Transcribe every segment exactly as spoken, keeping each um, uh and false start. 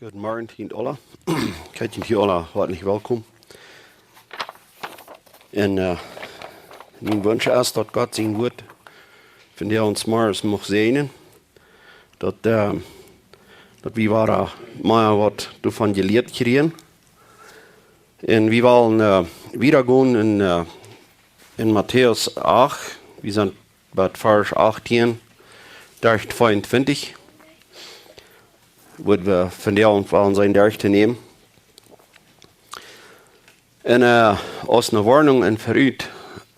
Goodemorjen, Tient Ola. Kjikj, Tient Ola, hoatlich welkom. Un, äh, mien Wunsch es, daut Gott sien Wuat vondoag ons morjes mucht säajnen. Daut, äh, daut wie woaren mea waut doavon jelieet kjrieen. Un wie wellen, äh, wieda gonen en, äh, en Matäus acht. Wie sent bie Varsch achtieen derch tweeuntwintich, woa wie vondoag wellen seenen derchtonämen. Un, äh, aus eene Woarnunk un verut,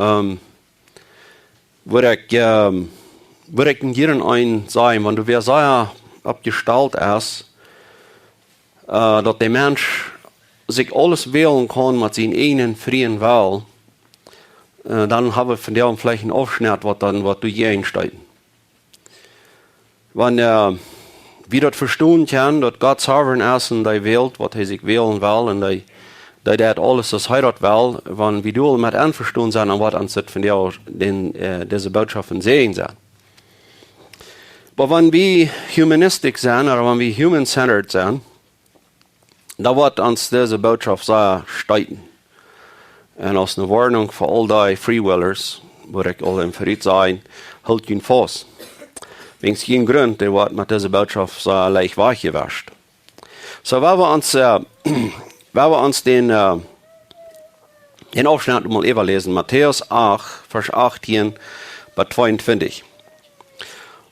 ähm, wudd ekj, ähm, wudd ekj jieren eenen sajen, wan du wea sea oppjestalt best, äh, daut de Mensch sikj aules wälen kaun met sienen eejnen frieen Wellen, äh, dan hab wie vondoag veleicht eenen Aufschnett, waut dan, waut doa jäajen steit. Wan, äh, wie daut vestonen kjennen, daut Gott sovereign es un dee wält, waut hee sikj wälen well, un dee, dee deit aules, aus hee daut well, wan wie doa met envestonen sent, dan woat ons daut vondoag dän, äh, dise Botschaft een Säajen sennen. Oba wan wie humanistic sent, ooda wan wie human-centered sent, dan woat ons dise Botschaft sea steeten. Un aus eene Woarnunk fa aul dee Freewillers, wudd ekj aul em verut sajen, hoolt junt faust. Wäajens jun Grunt, dee woat met dise Botschaft sea leicht wajchjewascht. Soo, wan wie ons, äh, wan wie ons dän, äh, dän Aufschnett mol äwaläsen, Matäus acht, Varsch achtieen bat tweeuntwintich.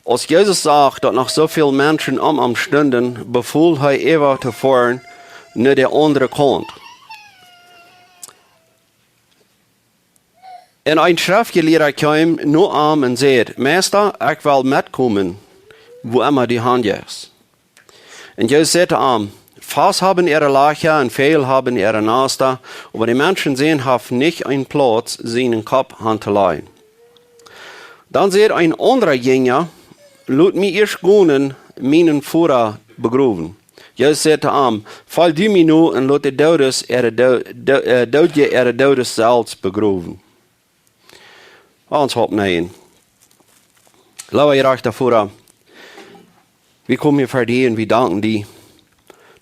Aus Jesus sach, daut noch soo väl Menschen om am stunden, befool hee äwa to foaren no de aundre Kaunt. Un een Schreftjelieeda kjeem no am un säd: "Meista, ekj well metkomen, wua emma du han jeist." Un Jesus säd to am: "Fauss haben äare Lajcha un Fäajel haben äare Nasta, oba de Menschensän haft nich een Plautz, sienen Kopp han to lajen." Dan säd een aundra Jinja: "Lot mie ieescht gonen, mienen Voda begrowen." Jesus säd to am: "Foll du mie no un lot de Doodes äare Do-, Do-, äh, Doodje äare Doodes selfst begrowen." Lot ons oppstonen. Leewa jerajchta Voda, wie komen hia ver die un wie danken die,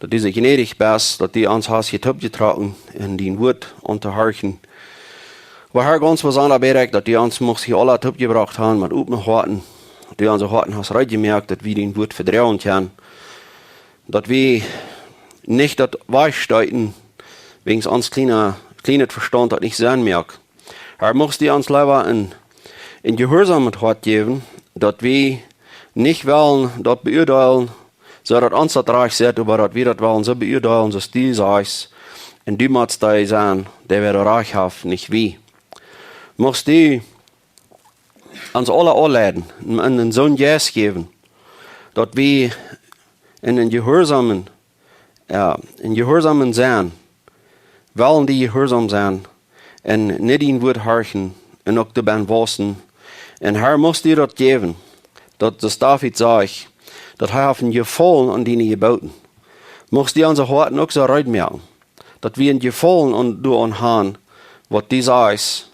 daut du soo jnädich best, daut du ons hast hia toopjetrocken un dien Wuat auntohorchen. Oba Herr, gaunz besonda bäd ekj, daut du ons muchst hia aula toopjebrocht han met opne Hoaten, daut du onse Hoaten hast reed jemoakt, daut wie dien Wuat vedroagen kjennen, daut wie nich daut wajchsteeten, wäajens ons kjliena, kjlienet Vestaunt daut nich seenen moakt. Herr, muchst du ons leewa een, een jehuarsomet Hoat jäwen, daut wie nich wellen daut beuadeelen, soo daut ons daut rajcht sitt, oba daut wie daut wellen soo beuadeelen, soo aus du sajchst. Un du motst dee sennen, dee wada rajcht haft, nich wie. Muchst du ons aula aunleiden un, un soon Jeist jäwen, daut wie en een jehuarsomen, jo, en jehuarsomen sennen, wellen die jehuarsom sennen, un no dien Wuat horchen un uk doabennen wausen. Un Herr, muchst du daut jäwen, daut, soo aus David sajcht, daut hee haft een Jefaulen aun diene Jebooten. Muchst du onse Hoaten uk soo reed moaken, daut wie een Jefaulen aun, doaraun han, waut du sajchst,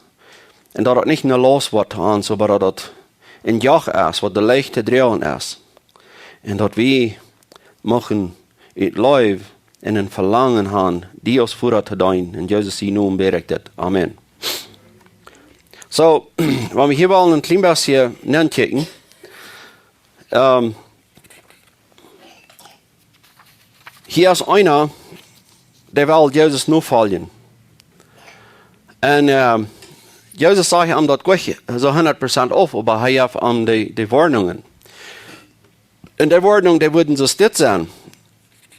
un daut daut nich ne Laust woat aun ons, oba daut daut een Joch es, waut leicht to droagen es. Un daut wie muchten ut Leew un een Velangen han, die aus Voda to deenen. En Jesus sienen Nomen bäd ekj dit. Amen. Soo, wan wie hia wellen een kjlien bät nenkjikjen, ähm, hia es eena, dee well Jesus nofoljen. Un, ähm, Jesus sajcht am daut nich soo hundat Prozent auf, oba hee jeft am dee, dee Woarnungen. Un dee Woarnungen, dee wudden soo aus dit sennen: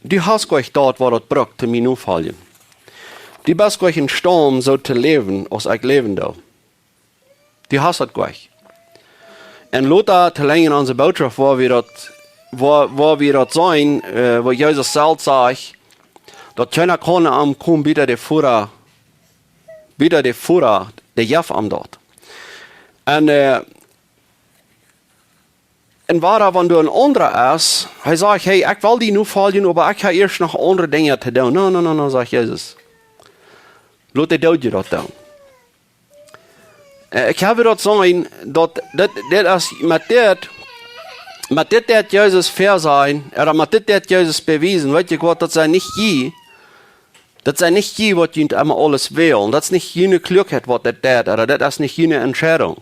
Du hast nich daut, waut daut brukt, toom mie nofoljen. Du best nich em Staut soo to läwen, aus ekj läwen doo. Du hast daut nich. Un lota to lenjd en onse Bootschoft, wua wie daut, wua, wua wie daut seenen, äh, wua Jesus selfst sajcht, daut kjeena kaun no am komen, buta de Voda, buta de Voda, dee jeft am daut. Un, äh, un wada, wan doa een aundra es, hee sajcht: "Hey, ekj well die nofoljen, oba ekj hab ieescht noch aundre Dinja to doonen." "No, no, no, no," sajcht Jesus. "Lot de Doodje daut doonen." Äh, ekj hab daut seenen, daut, daut, dit es met dit, Met dit deit Jesus väasajen, ooda met dit deit Jesus bewiesen, weet jie waut, daut sent nich jie, daut sent nich jie, waut junt emma aules wellen. Daut es nich june Kluakheit, waut daut deit, ooda daut es nich june Entscheidunk.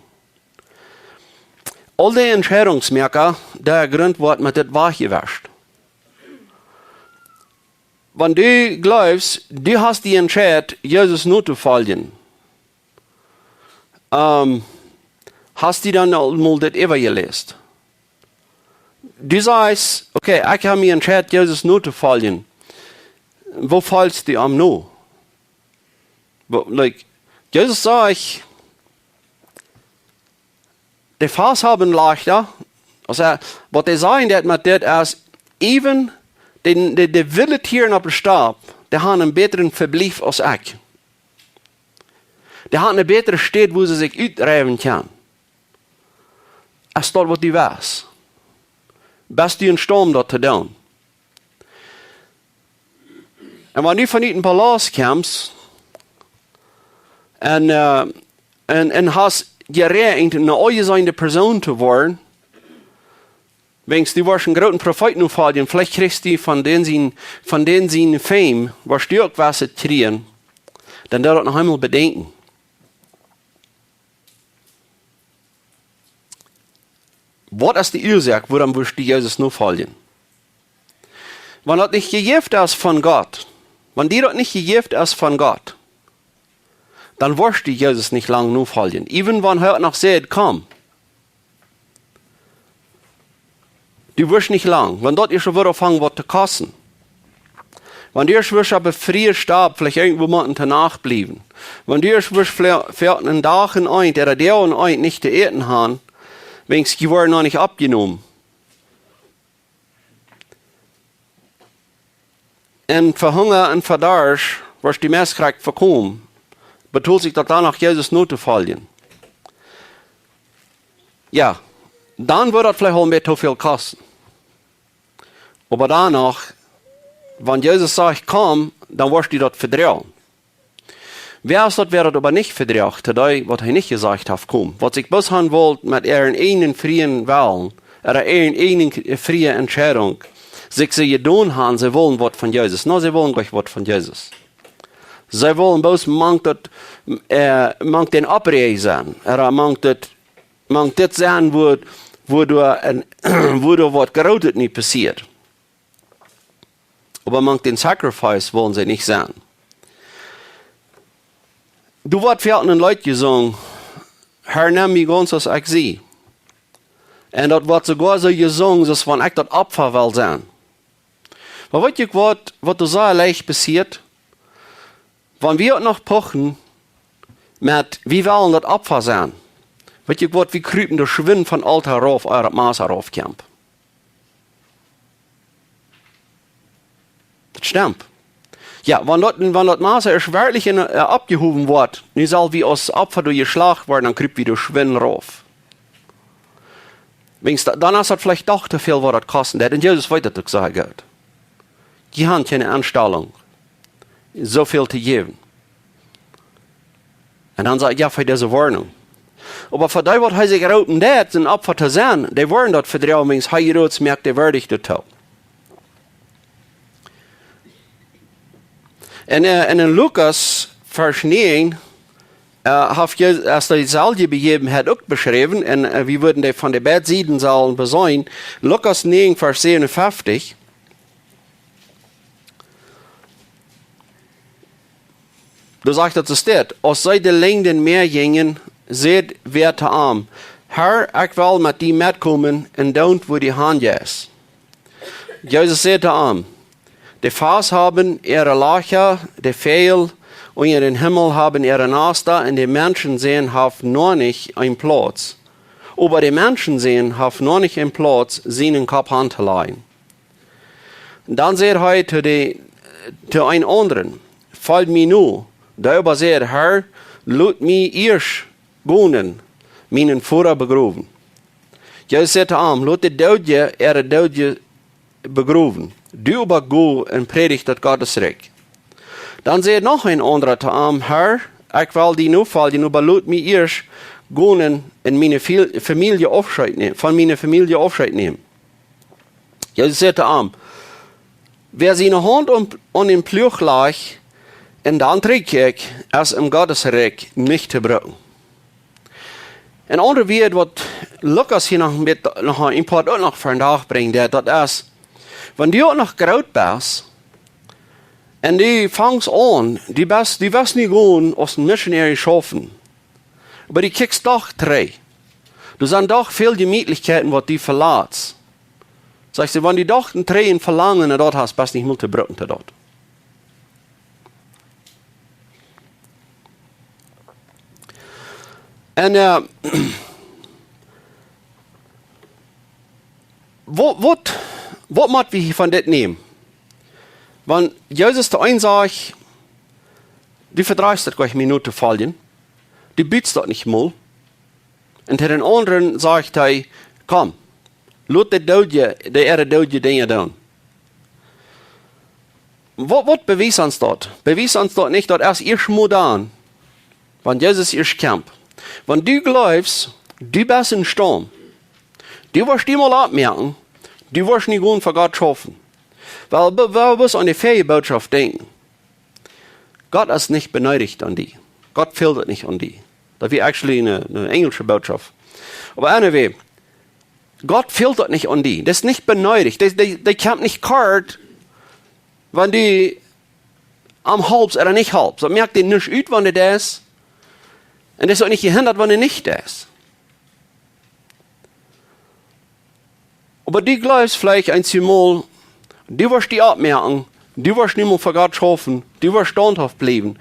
Aul dee Entscheidungsmoaka, dee Grunt woat met dit wajchjewascht. Wan du jleefst, du hast die entscheit, Jesus notofoljen, ähm, hast du dan aul mol dit äwajeläst? Du sajchst, okay, ekj hab mie entscheit, Jesus notofoljen. Woo folchst du am no? Wo, like, Jesus sajcht, de Fast haben leichter, aulsoo, waut hee sajen deit met dit es, even de, de, de wille Tieren opp de Stap, dee haben een bätren Vebliew aus ekj. Dee haben eene bätre Städ, wua see sikj utruhen kjennen. Es daut waut du west? Best du em Staut daut to doonen? Un wan du von ut een Palaust kjemst un, äh, un, un hast jeräakjent, eene aunjeseene Persoon to woaren, wiels du woascht eenen grooten Profeet nofoljen, veleicht kjrichst du von dän sien, von dän sien Fame, woascht du uk waut kjrieen, dan doo daut noch eemol bedenkjen. Waut es de Uasoak, wuarom woascht du Jesus nofoljen? Wan daut nich jejäft es von Gott, wan die daut nich jejäft es von Gott, dan woascht du Jesus nich lang nofoljen. Even wan hee noch sajcht, komm. Du woascht nich lang, wan daut ieescht woat aunfangen waut to kosten. Wan du ieescht woascht opp eene friee Stap, veleicht irjentwua motten to Nacht bliewen. Wan du ieescht woascht veleicht, veleicht eenen Dach un eent, ooda Dach un eent nich to äten haben, wiels du woascht noch nich oppjenomen. Un fa Hunga un fa Darscht woascht du meist krakjt vekomen. Betoolt sikj daut dan noch, Jesus notofoljen? Jo, dan woat daut veleicht aul een bät too väl kosten. Oba dan noch, wan Jesus sajcht, komm, dan woascht du daut vedroagen. Wäa es daut, wäa daut oba nich vedroacht, to dee, waut hee nich jesajcht haft, komm? Waut sikj bloos han wullen met äaren eejnen frieen Wellen, ooda äare eejne friee Entscheidunk, sikj see jedonen han, see wullen waut von Jesus. No, see wullen nich waut von Jesus. See wullen bloos mank daut, äh, mank dän Oprieech sennen, ooda mank daut, mank dit sennen, wua, wua doa een, wua doa waut Grootet nich passieet. Oba mank dän Sacrifice wullen see nich sennen. Doa woat väl een Leet jesungen, Herr, nemm mie gaunz aus ekj sie. Un daut woat soogoa soo jesungen, soo aus wan ekj daut Opfa well sennen. Oba weet jie waut, waut doa soo leicht passieet? Wan wie uk noch pochen met, wie wellen daut Opfa sennen. Weet jie waut, wie krupen doa schwind von Altoa rauf, ea daut Massa rauf kjemt. Daut stemt. Jo, wan daut, wan daut Massa ieescht werkjlich en, äh, oppjehowen woat, nu saul wie aus Opfa doa jeschlacht woaren, dan krup wie doa schwind rauf. Wiels da-, dan es daut veleicht doch too väl, waut daut kosten deit. Un Jesus weet daut uk soo goot. Dee han kjeene Enstalunk, soo väl to jäwen. Un dan sajcht hee, jo, fa dise Woarnunk. Oba fa dee, waut hee sikj roopen deit, een Opfa to sennen, dee woaren daut vedroagen, wiels hee Herodes moakt, dee wieedich doatoo. Un, äh, un en Lukas, Varsch näajen, äh, haft Jesus, es dee selwje Bejäwenheit uk beschräwen, un, äh, wie wudden dee von de beid Sieden sellen beseenen. Lukas näajen, Varsch säwenunfeftich. Doa sajcht daut, doa steit: Aus see de Lenjd em Mäa jinjen, säd wäa to am: Herr, ekj well met die metkomen un doonen, wua du han jeist. Jesus säd to am: De Fast haben äare Lajcha, de Väajel unja dän Himmel haben äare Nasta, un de Menschensän haft noch nich een Plauz. Oba de Menschensän haft noch nich een Plauz, sienen Kopp han to lajen. Dan säd hee to de, to een aundren: Folj mie no. Dee oba säd: Herr, lot mie ieescht gonen, mienen Voda begrowen. Jesus säd to am: Lot de Doodje äare Doodje begrowen. Du oba go un prädj daut Gottes Rikj. Dan säd noch een aundra to am: Herr, ekj well die nofoljen, oba lot mie ieescht gonen un miene Fil-, Famielje Aufscheet nämen, von miene Famielje Aufscheet nämen. Jesus säd to am: "Wäa siene Haunt aun, aun dän Pluach lajcht un dan trigjkjikjt, es em Gottes Rikj nich to brucken." Een aundret Wuat, waut Lukas hia noch met, noch een poa uk noch vondoag brinjt, daut, daut es, wan du uk noch groot best un du fangst aun, du best, du west nu gonen aus een Missionary schaufen, oba du kjikjst doch trigj. Doa sent doch väl Jemietlichkjeiten, waut du velatst. Sajcht see, wan du doch een Träajen velangen no daut hast, best nich mol to brucken to daut. Un, äh, waut, waut, waut mott wie hia von dit nämen? Wan Jesus to eenen sajcht: "Du vedreist daut goanich, mie notofoljen. Du best daut nich mol." Un to dän aundren sajcht hee: "Komm, lot de Doodje, de äare doodje Dinja doonen." Waut, waut bewiest ons daut? Bewiest ons daut nich, daut es ieescht mol dan, wan Jesus ieescht kjemt? Wan du jleefst, du best een Staum, du woascht die mol oppmoaken, du woascht nich gonen fa Gott schaufen. Well, be-, well bloos aun de väaje Bootschoft denkjen. Gott es nich beneedicht aun die. Gott fält daut nich aun die. Daut wia actually eene, eene enjelsche Bootschoft. Oba anyway, Gott fält daut nich aun die. Daut es nich beneedicht. Daut, daut, daut kjemt nich kort, wan du am halpst ooda nich halpst. Daut moakt am nuscht ut, wan du daut deist. Un daut es uk nich jehindat, wan du nich deist. Oba du jleefst veleicht eenjemol, du woascht die oppmoaken, du woascht niemols fa Gott schaufen, du woascht staundhauft bliewen,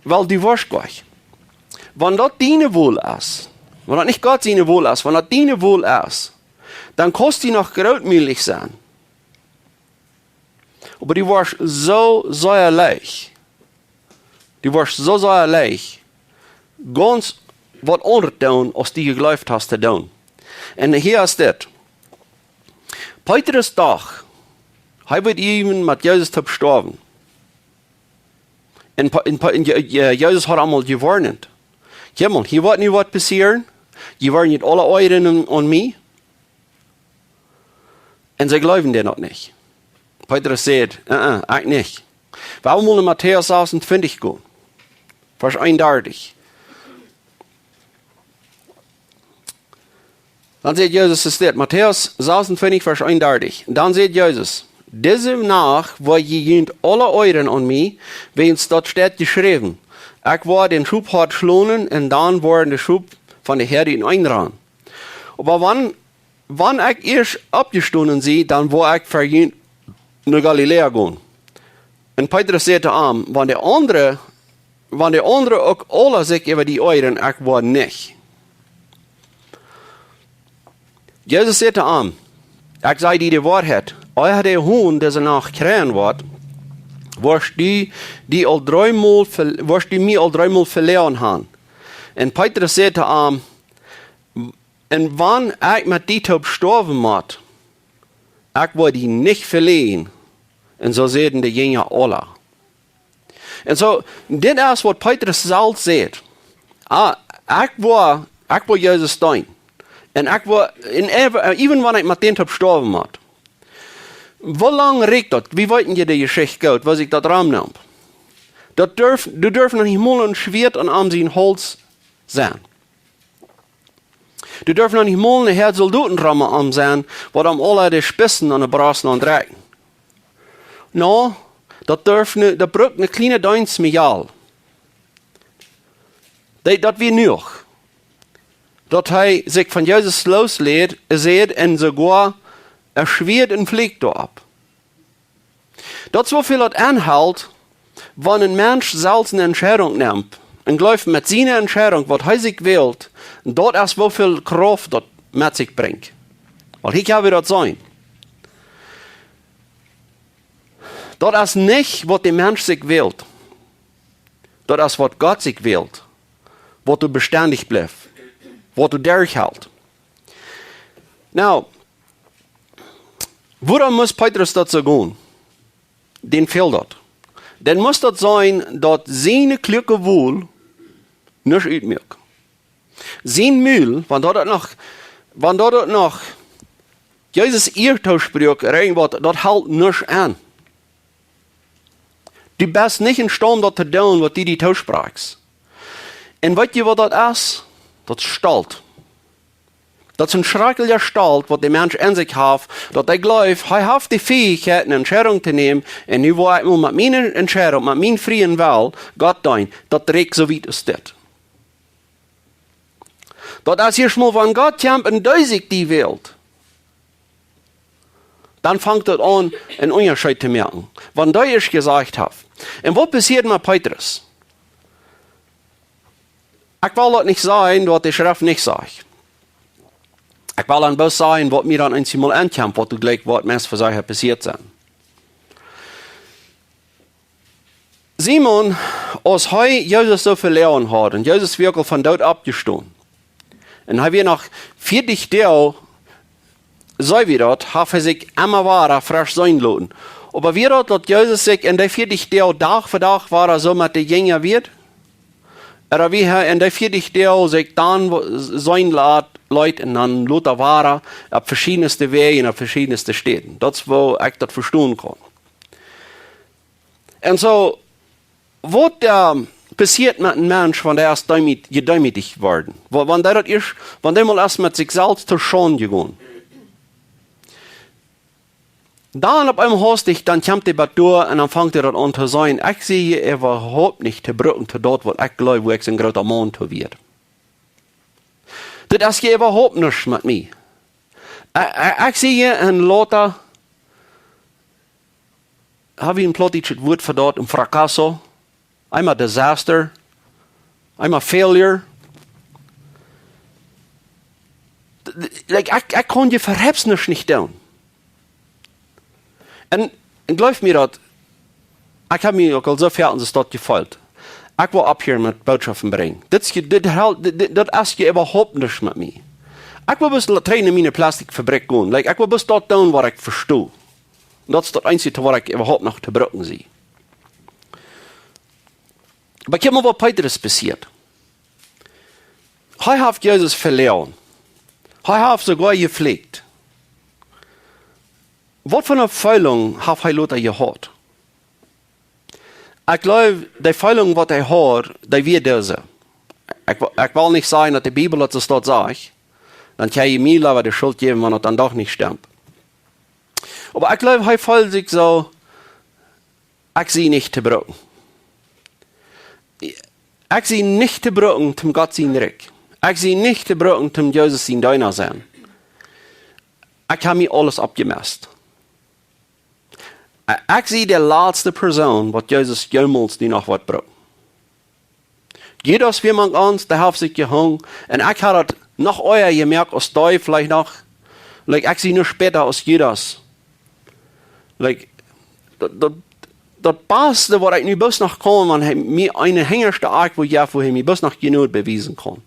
well, du woascht goanich. Wan daut diene Wol es, wan daut nich Gott siene Wol es, wan daut diene Wol es, dan kaust du noch grootmulich sennen. Oba du woascht soo sea leicht, du woascht soo sea leicht gaunz waut aundret doonen, aus du jejleeft hast to doonen. Un hia es dit. Petrus docht, hee woat eewen met Jesus toop stoawen. Un Pe-, un Pe-, un Je-, Je-, Jesus haud am aul jewoarnt: "Kjikj mol, hia woat nu waut passieren. Jie woaren junt aula oajren aun, aun mie." Un see jleewden daut noch nich. Petrus säd: "Äh, äh, ekj nich." Wie woaren mol no Matäus sasuntwintich gonen, Varsch eenundartich. Dan sajcht Jesus, es dit, Matäus sasuntwintich, Varsch eenundartich. Dan sajcht Jesus: "Dise Nacht woa jie junt aula oajren aun mie, wiels daut steit jeschräwen: Ekj woa dän Schophoad schlonen, un dan woaren de Schop von de Häad utenaunda rannen. Oba wan, wan ekj ieescht oppjestonen sie, dan woa ekj ver junt no Galiläa gonen." Un Petrus säd to am: "Wan de aundre, wan de aundre uk aula sikj äwa die oajren, ekj woa nich." Jesus säd to am: "Ekj saj die de Woarheit, ea de Hon dise Nacht kjreien woat, woascht du die aul dreemol ve-, woascht du mie aul dreemol veloaren haben." Un Petrus säd to am: "Un wan ekj met die toop stoawen mott, ekj woa die nich veloaren." Un soo säden de Jinja aula. Un soo, dit es waut Petrus selfst sajcht. "Ah, ekj woa, ekj woa Jesus deenen. Un ekj woa, un ev-, even wan ekj met dän toop stoawen mott." Woo lang rieekjt daut? Wie weeten je de Jeschicht goot, woo sikj daut romnämt. Daut durf, du durfst noch nich mol een Schwieet aun am sien Hauls sennen. Du durfst noch nich mol een Häad Soldoten rom am sennen, waut am aula de Spiessen aun de Brost aundrekjen. No, daut durf ne, daut brukt ne kjliene Deenst Mejal. Dee, daut wia jenuach. Daut hee sikj von Jesus loosleet, säd, un soogoa een Schwieet un fleecht doaropp. Daut es woo väl daut enhelt, wan een Mensch selfst ne Entscheidunk nemt un jleeft met siene Entscheidunk, waut hee sikj wält, daut es woo väl Krauft daut met sikj brinjt. Wiels hia woa wie daut seenen. Daut es nich waut de Mensch sikj wält. Daut es waut Gott sikj wält. Waut doa bestendich blift. Waut doa derchhelt. Nu, wuarom must Petrus daut soo gonen? Dän fäld daut. Dan must daut sennen, daut siene kluake Wol nuscht utmoakt. Sien Mul, wan daut noch, wan daut noch Jesus ea Toospruch, irjentwaut, daut helt nuscht aun. Du best nich em Staund daut to doonen, waut du die toosprakjst. Un weet jie, waut daut es? Daut es Stolt. Daut es een schrakjlicha Stolt, waut de Mensch en sikj haft, daut hee jleeft, hee haft de Fäichkjeit, eene Entscheidunk to nämen, un nu woa ekj mau met miene Entscheidunk, met mienen frieen Wellen, Gott deenen. Daut rieekjt soo wiet aus dit. Daut es ieescht mol, wan Gott kjemt un dee sikj die wält, dan fangt daut aun, een Unjascheet to moaken. Wan dee ieescht jesajcht haft. Un waut passieet met Petrus? Ekj well daut nich sajen, waut de Schreft nich sajcht. Ekj well dan bloos sajen, waut mie dan eemol enkjemt, waut doa jlikj, waut meist fa sikj haft passieet sennen. Simon, aus hee Jesus soo veleajent haud, un Jesus wia uk aul vom Doot oppjestonen, un hee wia noch vieetich Doag, soo wia daut, haft hee sikj emma wada fresch seenen loten. Oba wia daut, daut Jesus sikj en dee vieetich Doag, Dach fa Dach, wada soo met de Jinja wia? Ooda wia hee en dee vieetich Doag sikj dan wo-, seenen leet, leet un dan lota wada opp veschiedne Wäaj un opp veschiedne Städen? Daut es, woo ekj daut vestonen kaun. Un soo, waut, ehm, passieet met een Mensch, wan dee es deemoot-, jedeemootijcht worden? Wa-, wan dee daut ieescht, wan dee mol es met sikj selfst to Schaund jegonen. Dan opp eemol hastich, dan kjemt dee bat doa un dan fangt hee daut aun to sajen: Ekj sie hia äwahaupt nich to brucken to daut, waut ekj jleew, woo ekj soon groota Maun to woaren. Dit es hia äwahaupt nuscht met mie. Ekj, ekj, ekj sie hia een lota, hab wie een plautdietschet Wuat fa daut, een fracaso, I'm a disaster, I'm a failure. D-, d-, like, ekj, ekj kaun je verhepst nuscht nich doonen. Un, un jleew mie daut, ekj hab mie uk aul soo väl en de Staut jefeelt. Ekj well opphieren met Bootschoften brinjen. Dit es je-, dit hel-, dit, dit, daut es je äwahaupt nuscht met mie. Ekj well bloos la-, trigj no miene Plastikfabrikj gonen. Like, ekj well bloos daut doonen, waut ekj vesto. Un daut es daut eensje, waut ekj äwahaupt noch to brucken sie. Oba kjikj mol, waut Petrus passieet. Hee haft Jesus veleajent. Hee haft soogoa jeflucht. Waut fa eene Feelunk haft hee lota jehaut? Ekj jleew, dee Feelunk, waut hee haud, dee wia dise. Ekj wo-, ekj well nich sajen, daut de Bibel daut soo sajcht. Dan kaun jie mie leewa de Schult jäwen, wan daut dan doch nich stemt. Oba ekj jleew, hee feeld sikj soo, ekj sie nich to brucken. Ekj sie nich to brucken toom Gott sien Rikj. Ekj sie nich to brucken toom Jesus sien Deena sennen. Ekj hab mie aules aufjemast. Ekj sie de latste Persoon, waut Jesus jemols die noch woat brucken. Judas wia mank ons, dee haft sikj jehongen. Un ekj haud daut noch ea jemoakt aus dee veleicht noch. Like, ekj sie nu späta aus Judas. Like, daut, daut, daut baste, waut ekj nu bloos noch kaun, wan hee mie eene hinjaschte Akj, woo, jo, woo hee mie bloos noch Jnod bewiesen kaun.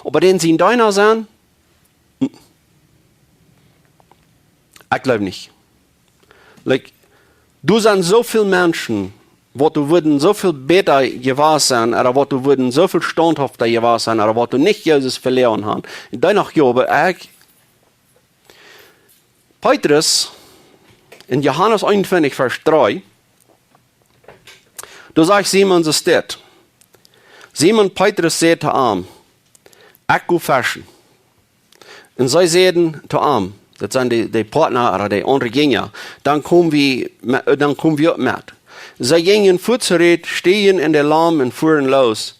Oba dän sien Deena sennen, ekj jleew nich. Like, doa sent soo väl Menschen, waut doa wudden soo väl bäta jewast sennen, ooda waut doa wudden soo väl staunthafta jewast sennen, ooda waut doa nich Jesus veleajent haben. Un dan noch, jo, oba ekj, Petrus, en Johanes eenuntwintich, Varsch dree, doa sajcht Simon soo dit. Simon Petrus säd to am: Ekj go feschen. Un see säden to am, daut sent de, de Poatna ooda de aundre Jinja, dan kom wie me-, dan kom wie uk met. See jinjen fuaz, stieejen en de Lam un fuaren loos.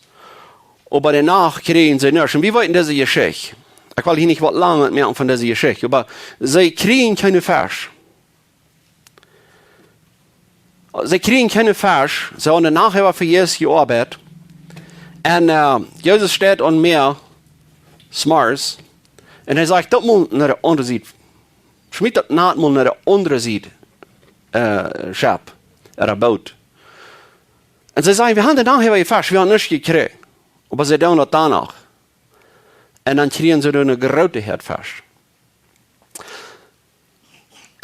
Oba de Nacht kjrieejen see nuscht. Un wie weeten dise Jeschicht. Ekj well hia nich waut lang moaken von dise Jeschicht, oba see kjrieejen kjeene Fesch. See kjrieejen kjeene Fesch, see hauden de Nacht äwa fa Jesus jeoabeit. Un, äh, Jesus steit aum Mäa, zemorjes, un hee sajcht: Daut mol no de aundre Sied. Schmiet daut Nat mol no de aundre Sied, äh, Schepp, ooda Boot. Un see sajen: Wie haben de Nacht äwa jefescht, wie haben nuscht jekjräajen. Oba see doonen daut dan noch. Un dan kjrieejen see doa eene groote Häad Fesch.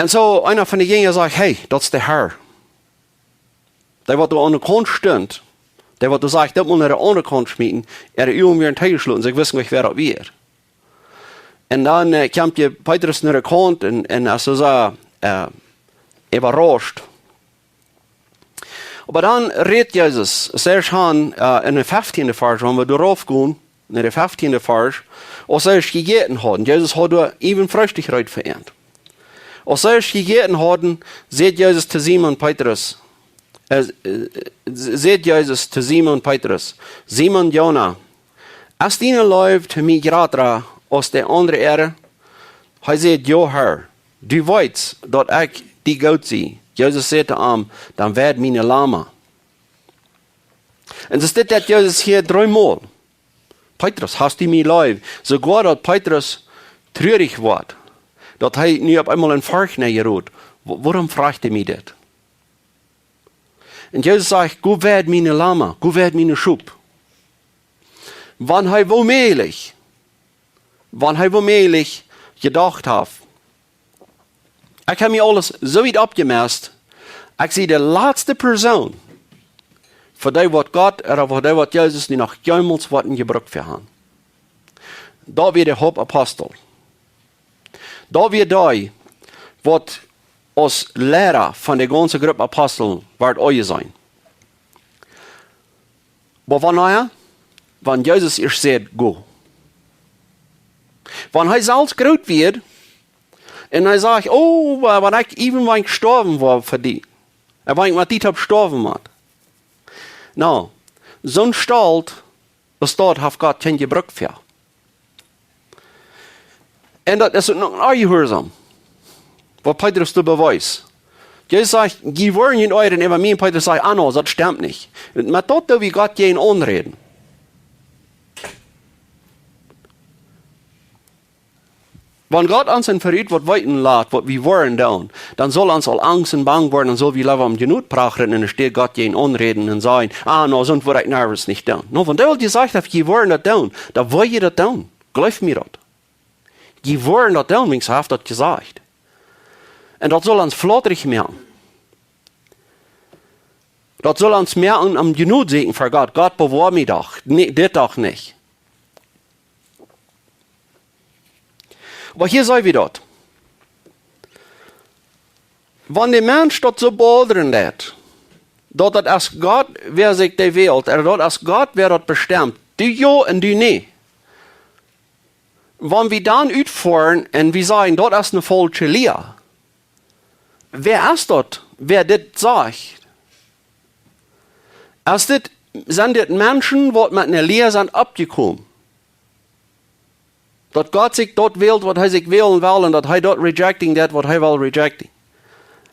Un soo, eena von de Jinja sajcht: Hey, daut es de Herr. Dee, waut doa aun de Kaunt stunt, dee, waut doa sajcht: Daut mol no de aundre Kaunt schmieten, äare Uagen wieren toojeschloten, see wisten nich, wäa daut wia. Un dan äh, kjemt je Petrus no de Kaunt un, un es soo äh, äwarauscht. Oba dan rät Jesus, see han äh, en de feftieende Varsch, wan wie doa rauf gonen, en de feftieende Varsch, aus see jejäten hauden, Jesus haud doa äwen Freestikj reed fa an. Aus see jejäten hauden, säd Jesus to Simon Petrus, äh, säd Jesus to Simon Petrus: Simon Jona, es diene Leew to mie jrata aus de aundre äare? Hee säd: Jo, Herr, du weetst, daut ekj die goot sie. Jesus säd to am: Dan weid miene Lama. Un soo steit daut Jesus hia dreemol: Petrus, hast du mie leew? Soogoa daut Petrus truarich woat, daut hee nu opp eemol en Forcht nenn jerot. Wuarom frajcht hee mie dit? Un Jesus sajcht: Go weid miene Lama, go weid miene Schop. Wan hee woomäajlich, wan hee woomäajlich jedocht haft: Ekj hab mie aules soo wiet oppjemest, ekj sie de latste Persoon, fa dee waut Gott ooda fa dee waut Jesus nu noch jemols woat jebrukt fa han. Daut wia de Hauptapostel. Daut wia dee, waut aus Liera von de gaunze Grupp Apostel woat aunjeseenen. Oba wanea? Wan Jesus ieescht säd: Go. Wan hee selfst groot wia un hee sajcht: Oh, wan ekj äwen wan ekj stoawen wull fa die, un wan ekj met die toop stoawen mott. Na, soon Stolt aus daut haft Gott kjeen Jebruck fa. Un daut es uk noch een Jehuarsaum, waut Petrus doa bewiest. Jesus sajcht: Jie woaren junt irren äwa mie, un Petrus sajcht: Ah, no, daut stemt nich. Met daut doo wie Gott jäajen aunräden. Wan Gott ons en verut waut weeten lat, waut wie woaren doonen, dan saul ons aul Angst un Bang woaren, dan saul wie leewa om Jnod prachren un enne Städ Gott jäajen aunräden un sajen: Ah, no, soont woa ekj niemols nich doonen. No, wan dee aul jesajcht haft: Jie woaren daut doonen, dan woa jie daut doonen. Jleew mie daut. Jie woaren daut doonen, wiels hee haft daut jesajcht. Un daut saul ons flautrich moaken. Daut saul ons moaken om Jnod sieekjen ver Gott. Gott, bewoa mie doch. Nä, dit doch nich. Oba hia seene wie daut. Wan de Mensch daut soo bothern deit, daut daut es Gott, wäa sikj dee wält, ooda daut es Gott, wäa daut bestemt, du jo un du nä. Wan wie dan utfoaren un wie sajen: Daut es eene faulsche Lia. Wäa es daut, wäa dit sajcht? Es dit, sent dit Menschen, waut met eene Lia sent oppjekomen? Daut Gott sikj daut wält, waut hee sikj wälen well, un daut hee daut rejecting deit, waut hee well rejecting.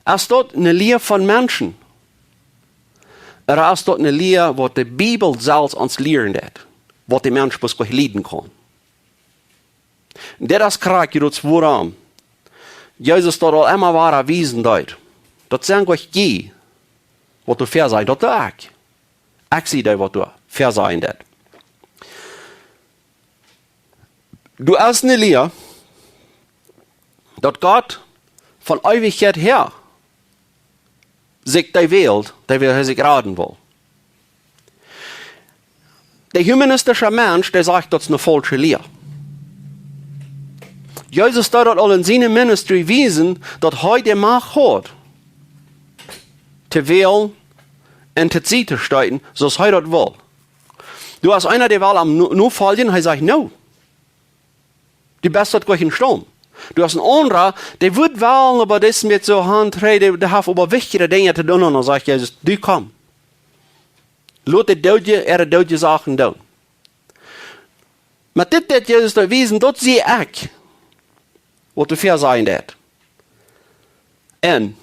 Es daut eene Lia von Menschen? Ooda es daut eene Lia, waut de Bibel selfst ons lieren deit, waut de Mensch bloos nich lieden kaun? Dit es krakjt daut, wuarom Jesus daut aul emma wada wiesen deed. Daut sent nich jie, waut doa väasajen, daut doo ekj. Ekj sie dee, waut doa väasajen deit. Doa es eene Lia, daut Gott von Eewichkjeit häa sikj dee wält, dee wäa hee sikj raden well. De humanistische Mensch, dee sajcht, daut es eene faulsche Lia. Jesus deed daut aul en siene ministry wiesen, daut hee de Macht haud, to wälen un to Sied to stoten, soo aus hee daut well. Doa es eena, dee well am no-, nofoljen, hee sajcht: No. Du best daut nich em Staut. Doa es een aundra, dee wudd wellen, oba dee es met soo Haunt, hee, dee, dee haft oba wichtjere Dinja to doonen. Un dan sajcht Jesus: Du komm. Lot de Doodje äare doodje Sachen doonen. Met dit deit Jesus doa wiesen, daut sie ekj, waut doa väasajen deit. Un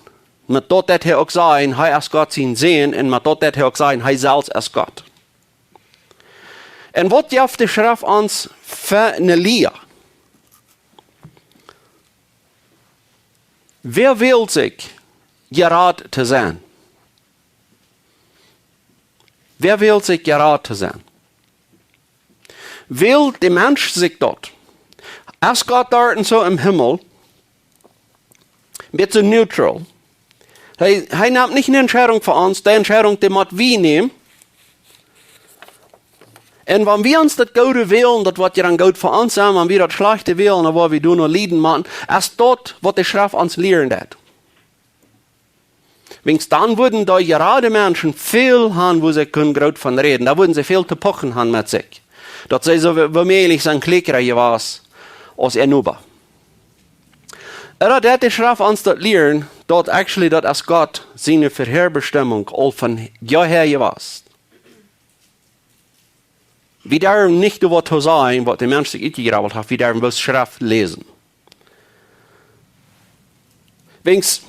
met daut deit hee uk sajen, hee es Gott sien Sän, un met daut deit hee uk sajen, hee selfst es Gott. Un waut jeft de Schreft ons fa eene Lia? Wäa wält sikj jerat to sennen? Wäa wält sikj jerat to sennen? Wält de Mensch sikj daut? Es Gott doa un soo em Himmel, met soo neutral. Hee, hee nemt nich eene Entscheidunk fa ons, dee Entscheidunk, dee mott wie nämen. Un wan wie ons daut Goode wälen, daut woat je dan goot fa ons sennen. Wan wie daut Schlajchte wälen, dan woa wie doano lieden motten. Es daut, waut de Schreft ons lieren deit. Wiels dan wudden dee jerade Menschen väl han, wua see kunnen groot von räden. Dan wudden see väl to pochen han met sikj. Daut see soo wo-, woomäajlich sent kjlieekja jewast aus äa Noba. Ooda deit de Schreft ons daut lieren, daut actually daut es Gott siene Verhäabestimmunk aul von jeher jewast. Wie derwen nich doa waut to sajen, waut de Mensch sikj utjegrabelt haft, wie derwen bloos Schreft läsen. Wiels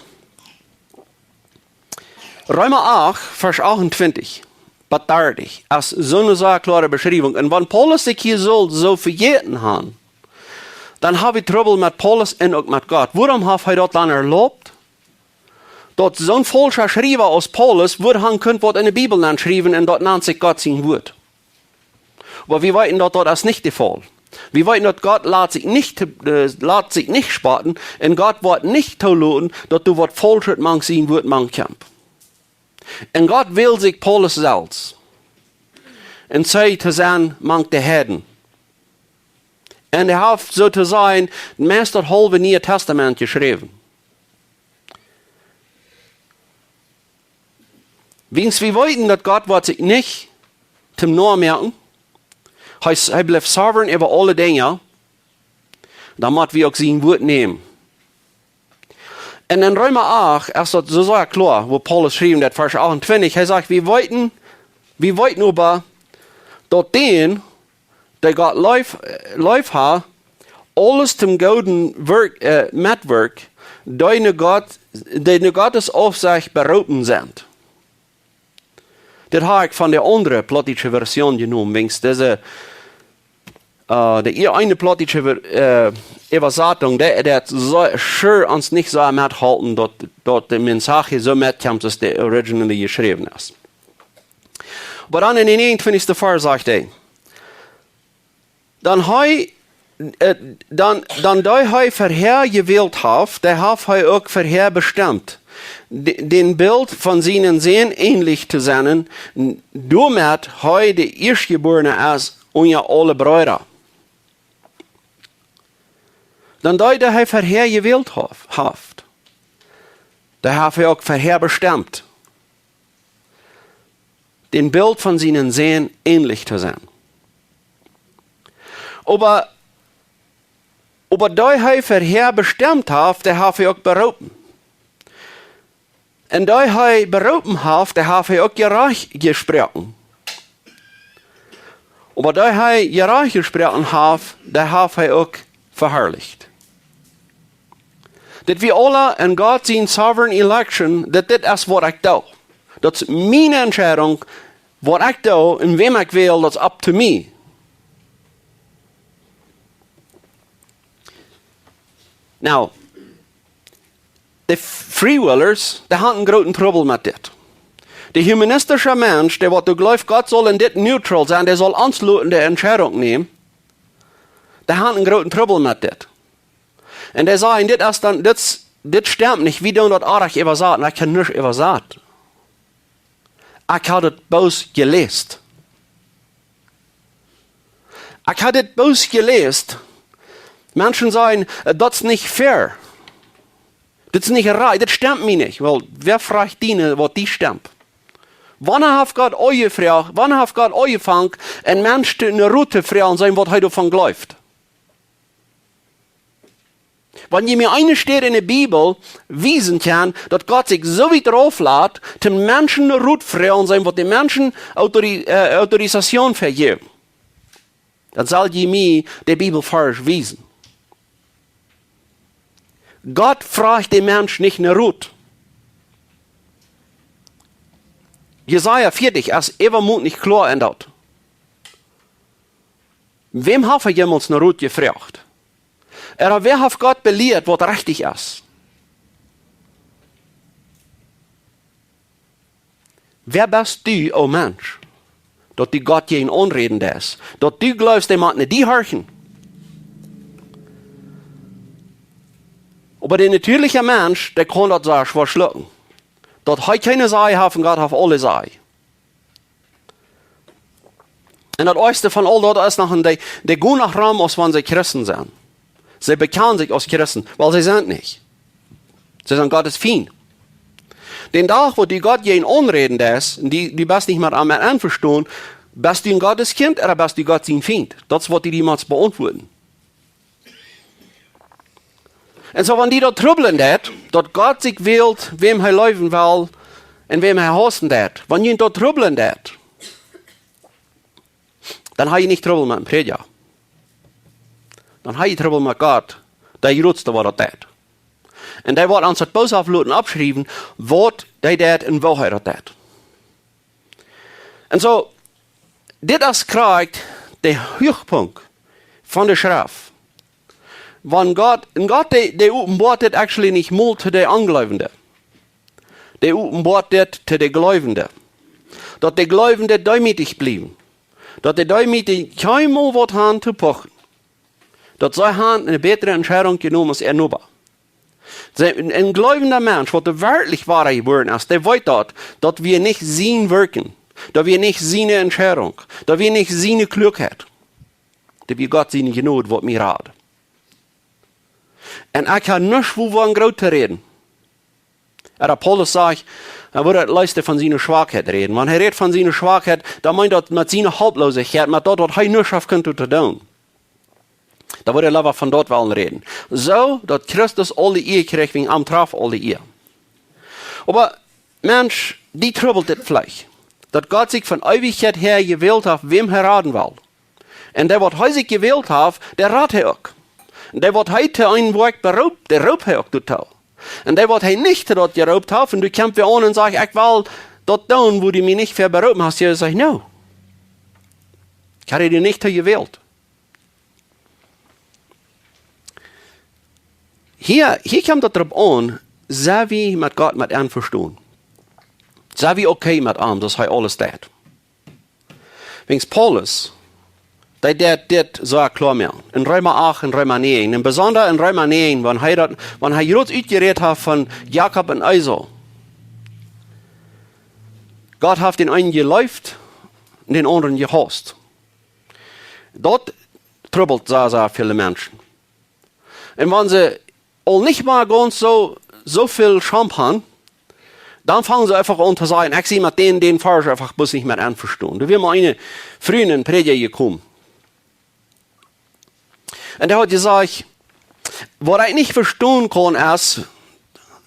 Reema acht, Varsch achtuntwintich bat dartich, es soone sea kloare Beschriewunk. Un wan Paulus sikj hia sull soo vejäten han, dan hab wie Trubbel met Paulus un uk met Gott. Wuarom haft hee daut dan erlaubt? Daut soon faulscha Schriewa aus Paulus wudd han kunt waut enne Bibel nenschriewen un daut nant sikj Gott sien Wuat. Oba wie weeten daut, daut es nich de Faul. Wie weeten daut Gott lat sikj nich, äh, lat sikj nich spotten un Gott woat nich toloten daut doa waut Faulschet mank sien Wuat mank kjemt. Un Gott wäld sikj Paulus selfst un säd to sennen mank de Heiden. Un hee haft, soo to sajen, meist daut haulwe Niee Tastament jeschräwen. Wiels wie weeten daut Gott woat sikj nich toom Noa moaken. Hee, hee blift sovereign äwa aule Dinja. Dan mott wie uk sien Wuat nämen. Un en Reema acht es daut soo sea kloa, wua Paulus schrift, daut Varsch achtuntwintich, hee sajcht, wie weeten, wie weeten oba, daut dän, dee Gott leef, leef haft, aules toom Gooden wirkjt, äh, metwirkjt, dee no Gott, dee no Gottes Aufsicht beroopen sent. Dit hab ekj von de aundre plautdietsche Version jenomen, wiels dise, äh, de, ea eene plautdietsche Ver-, äh, Äwasatunk, dee, dee haft soo, sure ons nich soo methalpen, daut, daut de Message soo metkjemt, aus dee originally jeschräwen es. Oba dan en dän näajenuntwintichsten Varsch sajcht hee, dan hee, äh, dan, dan dee hee verhäa jewält haft, dee haft hee uk verhäa bestemt, de-, dän Bilt von sienen Sän änlich to sennen, n-, doamet hee de Ieeschtjebuarne es unja aule Breeda. Dan dee, dee hee verhäa jewält haft, haft, dee haft hee uk verhäa bestemt, dän Bilt von sienen Sän änlich to sennen. Oba, oba dee hee verhäa bestemt haft, dee haft hee uk beroopen. Un dee hee beroopen haft, dee haft hee uk jerajcht jesproaken. Oba dee hee jerajcht jesproaken haft, dee haft hee uk veharlicht. Daut wie aule en Gott sien sovereign election, daut dit es waut ekj doo. Daut es miene Entscheidunk, waut ekj doo un wäm ekj wäl, daut es up to me. Now, de Freewillers, dee hauden grooten Trubbel met dit. De humanistische Mensch, dee waut doa jleeft, Gott saul en dit neutral sennen, dee saul ons loten de Entscheidunk nämen, dee hauden grooten Trubbel met dit. Un dee säden, dit es dan, dit, dit stemt nich, wie doonen daut oajch äwasaten, ekj hab nuscht äwasat. Ekj hab daut bloos jeläst. Ekj hab dit bloos jeläst. Menschen säden, äh, daut es nich fair. Daut es nich rajcht, daut stemt mie nich. Well, wäa froagt die, waut die stemt? Wanea haft Gott aunjefroacht, wanea haft Gott aunjefongen, een Mensch to, een Rot to froagen, sennen, waut hee doavon jleeft? Wan jie mie eene Städ enne Bibel wiesen kjennen, daut Gott sikj soo wiet rauflat, de Menschen Rot froagen, sennen, waut de Menschen Autori-, äh, Autorisation vejäwen, dan saul jie mie de Bibelvarsch wiesen. Gott froagt de Mensch nich no Rot. Jesaja vieetich es äwamol nich kloa en daut. Wäm haft hee jemols no Rot jefroacht? Ooda wäa haft Gott belieet, waut rajcht es? Wäa best du, o Mensch, daut du Gott jäajen aunräden deist? Daut du jleefst, dee mott no die horchen? Oba de natieelje Mensch, dee kaun daut soo schwoa schlucken. Daut hee kjeene Saj haft un Gott haft aule Saj. Un daut oajste von aul daut es noch een, dee, dee gonen noch rom aus wan see Christen sent. See bekjanen sikj aus Christen, wiels see sent nich. See sent Gott sien Fient. Dän Dach, wua du Gott jäajen aunräden deist, un du, du best nich met am envestonen, best du een Gott sien Kjint ooda best du Gott sien Fient? Daut es, waut du die motst beauntwuaden. Un soo, wan die daut trubblen deit, daut Gott sikj wält, wäm hee leewen well un wäm hee hausen deit, wan die daut trubblen deit, dan hab jie nich Trubbel met een Prädja. Dan hab jie Trubbel met Gott, dee jrootste, waut daut deit. Un dee woat ons daut boshaft loten oppschriewen, waut dee deit un woo hee daut deit. Un soo, dit es krakjt de Huachpunkt von de Schreft. Wan Gott, un Gott, dee, dee openboat dit actually nich mol to de Onjleewende. Dee openboat dit to de Jleewende. Daut de Jleewende deemootich bliewen. Daut de Deemootje kjeenmol waut han to pochen. Daut see han eene bätre Entscheidunk jenomen aus äa Noba. See, een, een jleewenda Mensch, waut doa werkjlich woa jebuaren es, dee weet daut, daut wia nich sien Werkjen, daut wia nich siene Entscheidunk, daut wia nich siene Kluakheit, daut wia Gott siene Jnod, waut mie rad. Un ekj hab nuscht, wua wie aun groot to räden. Ooda Paulus sajcht, hee wudd daut leefste von siene Schwakheit räden. Wan hee rät von siene Schwakheit, dan meent daut met siene Helplosichkjeit, met daut, waut hee nuscht haft kunt to doonen. Dan wudd hee leewa von daut wellen räden. Soo, daut Christus aule Ea kjrieech, wäajen am traft aule Ea. Oba, Mensch, die trubbelt dit veleicht. Daut Gott sikj von Eewichkjeit häa jewält haft, wäm hee raden well. Un dee, waut hee sikj jewält haft, dee rad hee uk. Un dee, waut hee to een Woakj beroopt, dee roopt hee uk doatoo. Un dee, waut hee nich to daut jeroopt haft, un du kjemst wada aun un sajchst, ekj well daut doonen, wua du mie nich fa beroopen hast, dee sajcht, no. Ekj hab die nich to jewält. Hia, hia kjemt daut doaropp aun, sent wie met Gott met envestonen? Sent wie okay met am, daut hee aules deit? Wäajen Paulus, dee deit dit soo kloa moaken. En Reema acht un Reema näajen. Un besonda en Reema näajen, wan hee daut, wan hee groot utjerät haft von Jakob un Esau. Gott haft dän eenen jeleeft un dän aundren jehaust. Daut trubbelt sea, sea väle Menschen. Un wan see aul nich mea gaunz soo, soo väl Schaum han, dan fangen see eefach aun to sajen, ekj sie met dän, dän Varsch eefach bloos nich mea envestonen. Doa wia mol eene Fru, eene Prädja jekomen. Un dee haud jesajcht, waut ekj nich vestonen kaun es,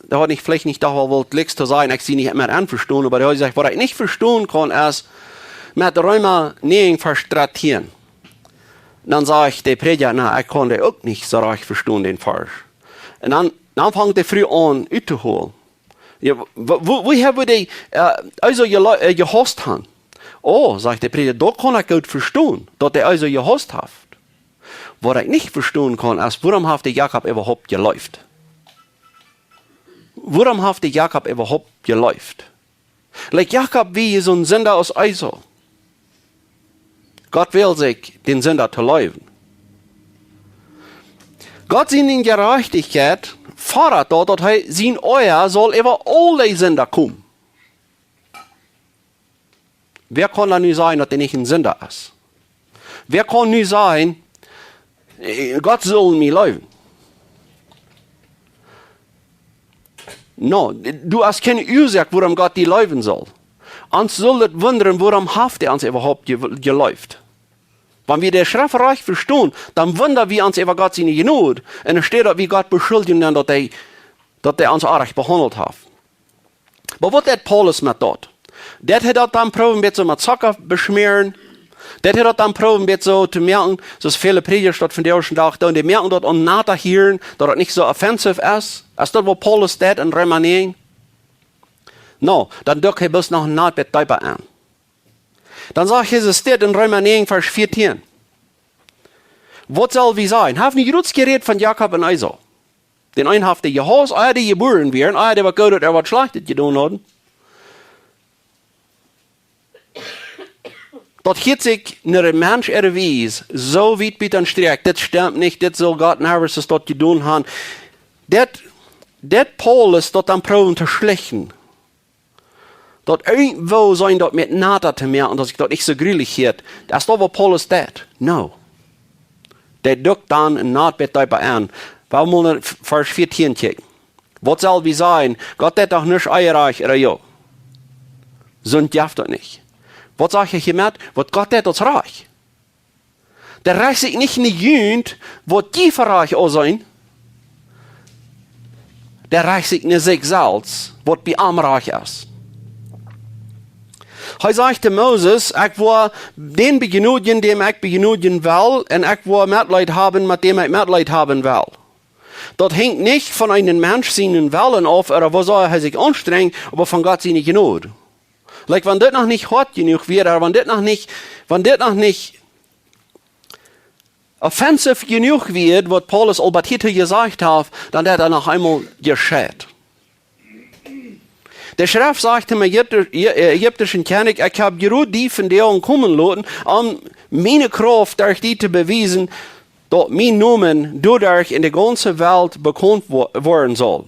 dee haud nich, veleicht nich doch woll wult glieks to sajen, ekj sie nich mea envestonen, oba dee haud jesajcht, waut ekj nich vestonen kaun es, met Reema näajen Varsch dartieen. Dan sajcht de Prädja, na, ekj kaun dän uk nich soo rajcht vestonen, dän Varsch. Un dan, dan fangt de Fru aun uttoholen. Jo, wo, wo, woo hee dee, äh, Esau jele-, äh, jehaust haft. Oh, sajcht de Prädja, daut kaun ekj goot vestonen, daut hee Esau jehaust haft. Waut ekj nich vestonen kaun, es, wuarom haft dee Jakob äwahaupt jeleeft? Wuarom haft dee Jakob äwahaupt jeleeft? Like Jakob wia soon Sinda aus Esau. Gott well sikj dän Sinda to leewen. Gott siene Jerajchtichkjeit fodat daut, daut hee sien Oaja saul äwa aule Sinda komen. Wäa kaun dan nu sajen, daut hee nich een Sinda es? Wäa kaun nu sajen, äh, Gott saul mie leewen? No, du hast kjeene Uasoak, wuarom Gott die leewen saul. Ons saul daut wundren, wuarom haft hee ons äwahaupt je-, jeleeft? Wan wie de Schreft rajcht vestonen, dan wunda wie ons äwa Gott siene Jnod. Un enne Städ, daut wie Gott beschuldjen, dan daut hee, daut hee ons oajch behaundelt haft. Oba waut deit Paulus met daut? Deit hee daut dan proowen, een bät soo met Zocka beschmäaren? Deit hee daut dan proowen, een bät soo to moaken, soo aus väle Prädja daut vondoag dän Dach doonen, dee moaken daut om nat to hieren, daut daut nich soo offensiv es? Es daut, waut Paulus deit en Reema näajen? No, dan dukjt hee bloos noch een nat bät deepa aun. Dan sajcht Jesus dit en Reema näajen, Varsch vieetieen. Waut sell wie sajen? Hee haft nu jrods jerät von Jakob un Esau. Dän eenen haft hee jehaust, ea dee jebuaren wieren, ea dee waut Goodet ooda waut Schlajchtet jedonen hauden. Daut hieet sikj no de Mensch äare Wies soo wiet bie dän Strakj, dit stemt nich, dit saul Gott niemols daut jedonen haben. Dit, deit Paulus daut dan proowen to schlichten. Daut irjentwoo sent daut met nata to moaken, daut sikj daut nich soo grulich hieet. Daut es doch waut Paulus deed. No. Dee dukt dan een Nat bät deepa aun. Wie motten no Varsch vieetieen kjikjen. Waut sell wie sajen? Gott deed doch nuscht onrajcht, ooda jo? Soont jeft daut nich. Waut sajcht hee hia met? Waut Gott deed, daut es rajcht. Dee rajcht sikj nich no junt, waut jie fa rajcht aunseenen. Dee rajcht sikj no sikj selfst, waut bie am rajcht es. Hee sajcht to Moses: "Ekj woa dän bejnodjen, däm ekj bejnodjen well, un ekj woa Metleet haben, met däm ekj Metleet haben well." Daut henjt nich von eenen Mensch sienen Wellen auf, ooda woo sea hee sikj aunstrenjt, oba von Gott siene Jnod. Like, wan dit noch nich hoat jenuach wia, ooda wan dit noch nich, wan dit noch nich offensiv jenuach wia, waut Paulus aul bie Tito jesajcht haft, dan haud hee noch eemol jescheit. De Schreft sajcht däm Ägipte-, Ä-, ägiptischen Kjennich: "Ekj hab jrod die von doa komen loten, om miene Krauft derch die to bewiesen, daut mien Nomen doaderch en de gaunze Welt bekaunt wo-, woaren saul."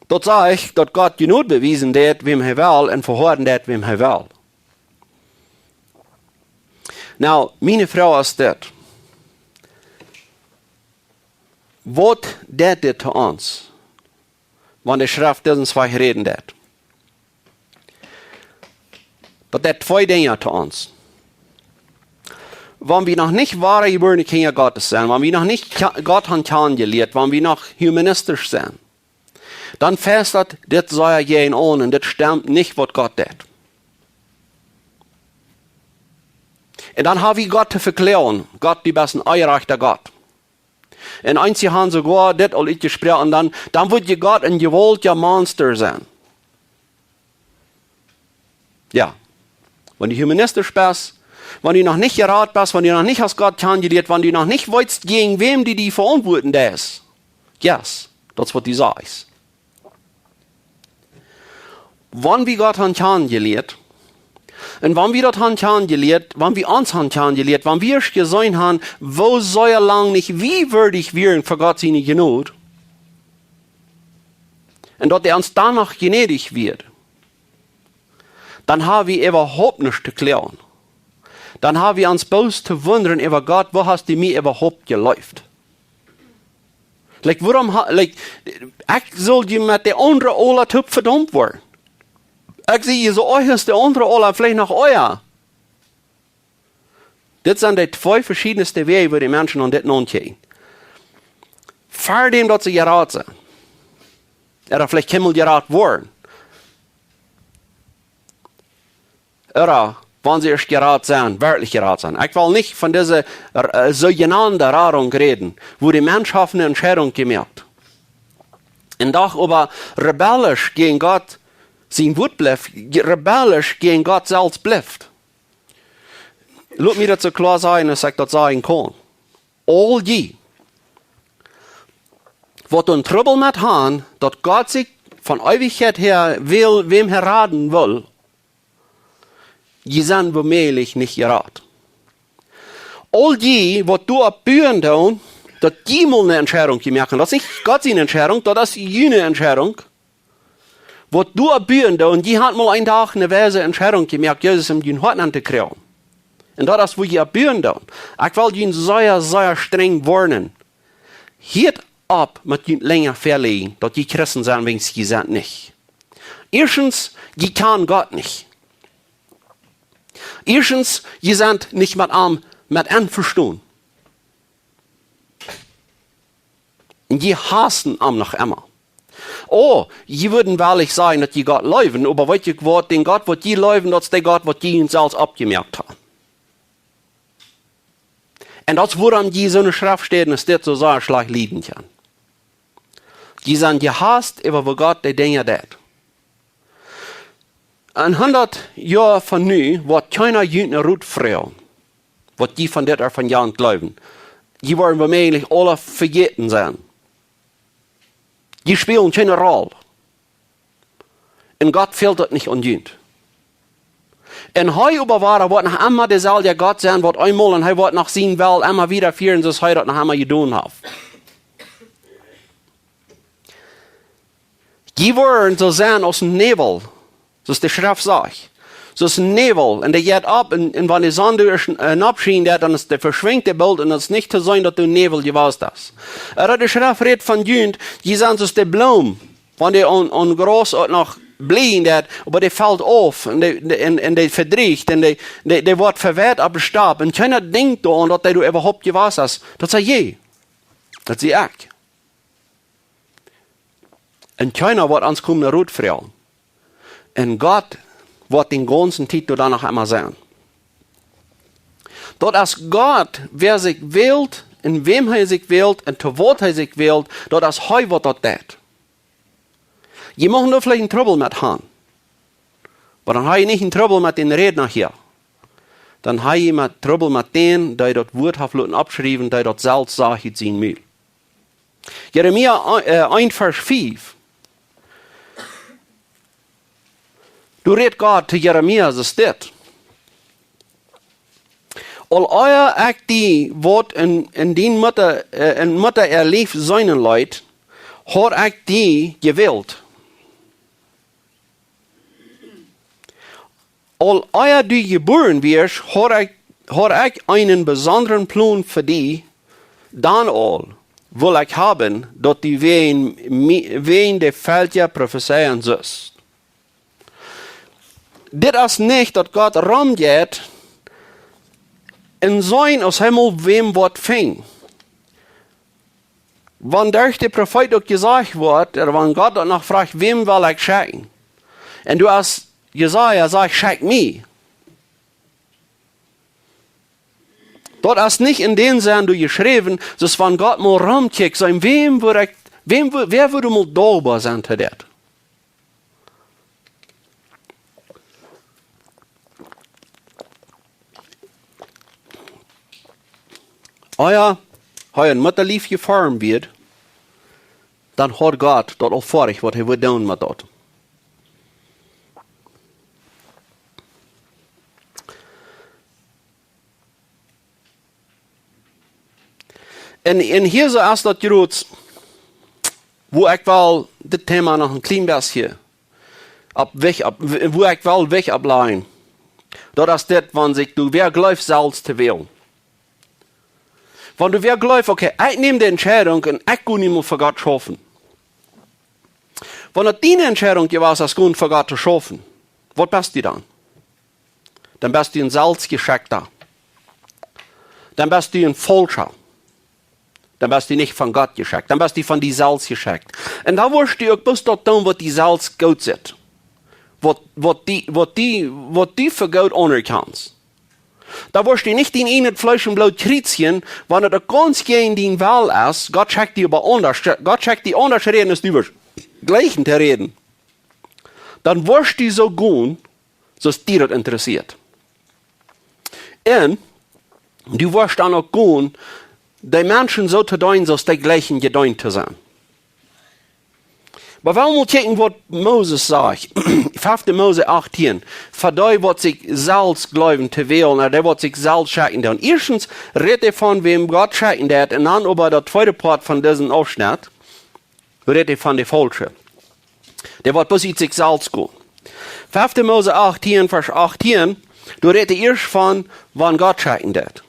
Daut sajcht, daut Gott Jnod bewiesen deed, wäm hee well, un vehoaren deed, wäm hee well. Nu, miene Froag es dit. Waut deed dit to ons? Wan de Schreft disen Wajch räden deed. Daut deed twee Dinja to ons. Wan wie noch nich woare jebuarne Kjinja Gottes sent, wan wie noch nich kja-, Gott han kjanen jelieet, wan wie noch humanistisch sent, dan fält daut dit sea jäajen aun un dit stemt nich, waut Gott deed. Un dan ha wie Gott to vekloagen: "Gott, du best een onjerajchta Gott." Un eenje han soogoa dit aul utjesproaken, dan, dan woat je Gott een jewaultja Monster sennen. Jo. Wan du humanistisch best, wan du noch nich jerat best, wan du noch nich hast Gott kjanen jelieet, wan du noch nich weetst, jäajen wäm du die veauntwuaden deist. Yes, daut es, waut du sajchst. Wan wie Gott han kjanen jelieet, un wan wie daut han kjanen jelieet, wan wie ons han kjanen jelieet, wan wie ieescht jeseenen han, woo sea lang nich wie wieedich wieren fa Gott siene Jnod, un daut hee ons dan noch jnädich wia, dan ha wie äwahaupt nuscht to kloagen. Dan ha wie ons bloos to wundren äwa: "Gott, woo hast du mie äwahaupt jeleeft?" Like, wuarom ha-, like, ekj saul je met de aundre aula toop vedaumt woaren? Ekj sie je soo oajch aus de aundre aula, veleicht noch oaja. Dit sent de twee veschiedne Wäaj, woo de Menschen aun dit nonkjikjen. Ver däm daut see jerat sent, ooda veleicht kjeenmol jerat woaren, ooda wan see ieescht jerat sent, werkjlich jerat sent. Ekj well nich von dise, äh, soojenande Radunk räden, woo de Mensch haft eene Entscheidunk jemoakt un doch oba rebellisch jäajen Gott sien Wuat blift, je-, rebellisch jäajen Gott selfst blift. Lot mie daut soo kloa sajen, aus ekj daut sajen kaun. Aul jie, waut een Trubbel met han, daut Gott sikj von Eewichkjeit häa well, wäm hee raden well, jie sent woomäajlich nich jerat. Aul jie, waut doaropp buen doonen, daut jie mol eene Entscheidunk jemoakt han. Daut es nich Gott siene Entscheidunk, daut es june Entscheidunk. Waut doaropp buen doonen, jie han mol een Dach eene weise Entscheidunk jemoakt, Jesus en jun Hoat auntokjrieen. Un daut es, woo jie opp buen doonen. Ekj well junt sea, sea strenj woarnen. Hieet opp met junt lenja väaläajen, daut jie Christen sent, wan jie sent nich. Ieeschtens, jie kjanen Gott nich. Ieeschtens, jie sent nich met am met envestonen. Un jie hausen am noch emma. Oh, jie wudden woll sajen, daut jie Gott leewen, oba weet jie waut, dän Gott, waut jie leewen, daut es de Gott, waut jie junt selfst oppjemoakt han. Un daut es, wuarom jie soone Schreftstäden aus dit soo sea schlajcht lieden kjennen. Jie sent jehaust äwa, woo Gott de Dinja deit. Een hundat Joa von nu woat kjeena junt no Rot froagen, waut jie von dit ooda von jant jleewen. Jie woaren woomäajlich aula vejäten sennen. Jie spälen kjeene Roll. Un Gott fält daut nich aun junt. Un hee oba woat noch emma deeselwja Gott sennen, waut eemol, un hee woat noch sienen Well emma wieda fieren, soo aus hee daut noch emma jedonen haft. Jie woaren soo sennen aus een Näwel, soo aus de Schreft sajcht. Soo aus een Näwel, un dee jeit opp, un, un wan de Sonn doa es, äh, oppschienen deit, dan es dee, veschwinjt dee boolt, un dan es nich to seenen, daut doa Näwel jewast es. Ea daut de Schreft rät von junt, jie sent soo aus de Bloom, wan dee aun, aun Graus uk noch bleien deit, oba dee felt auf, un dee, dee, un, un dee vedrieecht, un dee, dee, dee woat veweit opp de Stap, un kjeena denkjt doaraun, daut dee doa äwahaupt jewast es. Daut sie jie. Daut sie ekj. Un kjeena woat ons kjennen rutfroagen. Un Gott woat dän gaunzen Tiet doa dan noch emma sennen. Daut es Gott, wäa sikj wält, un wäm hee sikj wält, un to waut hee sikj wält, daut es hee, waut daut deit. Jie moaken doa veleicht een Trubbel met han. Oba dan ha jie nich een Trubbel met dän Rädna hia. Dan ha jie met Trubbel met dän, dee daut Wuat haft loten oppschriewen, dee daut selfst sajcht ut sien Mul. Jeremia, äh, eent Varsch fiew. Doa rät Gott to Jeremia, soo steit: Aul ea ekj die waut en, en diene Mutta, äh, en Mutta äa Lief seenen leet, haud ekj die jewält. Aul ea du jebuaren wieescht, haud ekj, haud ekj eenen besondren Plon fa die, dan aul wull ekj haben, daut du wäajen mie, wäajen de Velkja profezeien sust. Dit es nich, daut Gott romjeit un seenen aus hee mol wäm woat finjen. Wan derch de Profeet uk jesajcht woat, ooda wan Gott daut noch fruach, wäm well ekj schekjen? Un doa es Jesaja sajcht: Schekj mie. Daut es nich en dän Senn doa jeschräwen, soo aus wan Gott mol romkjikjt, säd: Wäm wudd ekj, wäm wudd, wäa wudd mol dankboa sennen to dit? Ea hee en Muttalief jeformt wort, dan haud Gott daut aul foadich, waut hee wudd doonen met daut. Un, un hia soo es daut jrod, woo ekj well dit Thema noch een kjlien bät opp Wajch, opp, woo ekj well Wajch oppläajen. Daut es dit, wan sikj doa wäa jleeft selfst to wälen. Wan doa wäa jleeft, okay, ekj näm de Entscheidunk un ekj go nu mol fa Gott schaufen. Wan daut diene Entscheidunk jewast es, go fa Gott to schaufen, waut best du dan? Dan best du een selfstjeschekjta. Dan best du een Faulscha. Dan best du nich von Gott jeschekjt. Dan best du von die selfst jeschekjt. Un dan woascht du uk bloos daut doonen, waut die selfst goot sitt. Waut, waut die, waut die, waut du fa goot aunerkjanst. Dan woascht du nich dien ieejnet Fleesch un Bloot kjriezjen, wan daut uk gaunz jäajen dienen Wellen es. Gott schekjt die oba aundasch, Gott schekjt die aundasch räden, aus du wurscht jleichen to räden. Dan woascht du soo gonen, soo aus die daut interessieet. Un du woascht dan uk gonen, de Menschen soo to deenen, soo aus dee jleichen jedeent to sennen. Oba well wie mol kjikjen, waut Moses sajcht. Fefte Mose achttieen. Fa dee, waut sikj selfst jleewen to wälen, ooda dee, waut sikj selfst schekjen doonen. Ieeschtens rät hee von wäm Gott schekjen deit, un dan äwa daut tweede Poat von disen Aufschnett rät hee von de Faulsche. Dee woat bloos ut sikj selfst gonen. Fefte Mose achttieen, Varsch achttieen, doa rät hee ieescht von, wan Gott schekjen deit.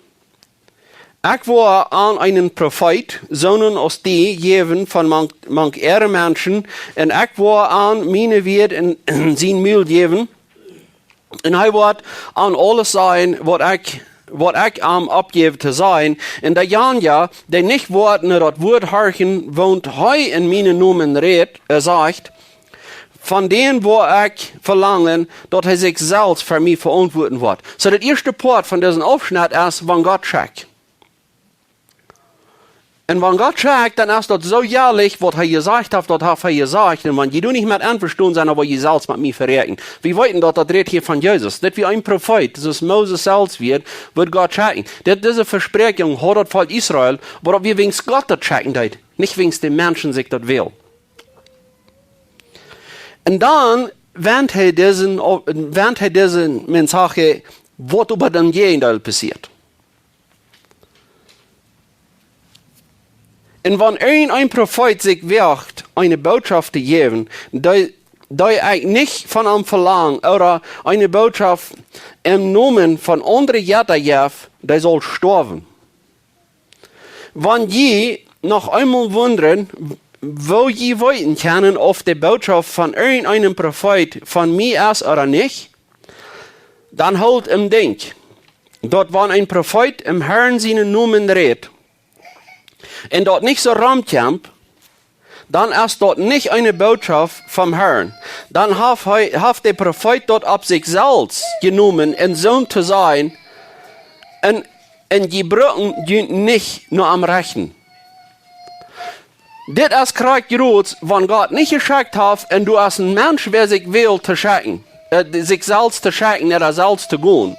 Ekj woa an eenen Profeet, soone aus die, jäwen von mank, mank äare Menschen, un ekj woa an miene Wieed en, en sien Mul jäwen, un hee woat an aules sajen, waut ekj, waut ekj am oppjäw to sajen. Un dejanja, dee nich woat no daut Wuat horchen, waut hee en mienen Nomen rät, äh, sajcht, von dän woa ekj velangen, daut hee sikj selfst fa mie veauntwuaten woat. Soo, daut ieeschte Poat von disen Aufschnett es, wan Gott schekjt. Un wan Gott schekjt, dan es daut soo jäajlich, waut hee jesajcht haft, daut haft hee jesajcht. Un wan jie doa nich met envestonen sent, dan woa jie selfst met mie veräakjnen. Wie weeten daut, daut rät hia von Jesus. Daut wia een Profeet, soo aus Moses selfst wia, wudd Gott schekjen. Dit, dise Vespräakjunk haud daut Volkj Israel, oba daut wia wäajens Gott daut schekjen deed, nich wäajens de Menschen sikj daut wullen. Un dan wenjt hee disen, wenjt hee disen Mensaje, waut äwa daut Jäajendeel passieet. Un wan irjent een Profeet sikj woagt, eene Bootschoft to jäwen, dee, dee ekj nich von am velang, ooda eene Bootschoft em Nomen von aundre Jetta jeef, dee saul stoawen. Wan jie noch eemol wundren, woo jie weeten kjennen, auf de Bootschoft von irjent eenen Profeet von mie es ooda nich, dan hoolt em Denkj, daut wan een Profeet em Herrn sienen Nomen rät, un daut nich soo romkjemt, dan es daut nich eene Bootschoft vom Herrn. Dan haft hee, haft de Profeet daut opp sikj selfst jenomen, een Soon to sennen, un, un jie brucken junt nich no am rechten. Dit es krakjt jrots, wan Gott nich jeschekjt haft, un du aus een Mensch, wäa sikj well to schekjen, äh, sikj selfst to schekjen, ooda selfst to gonen,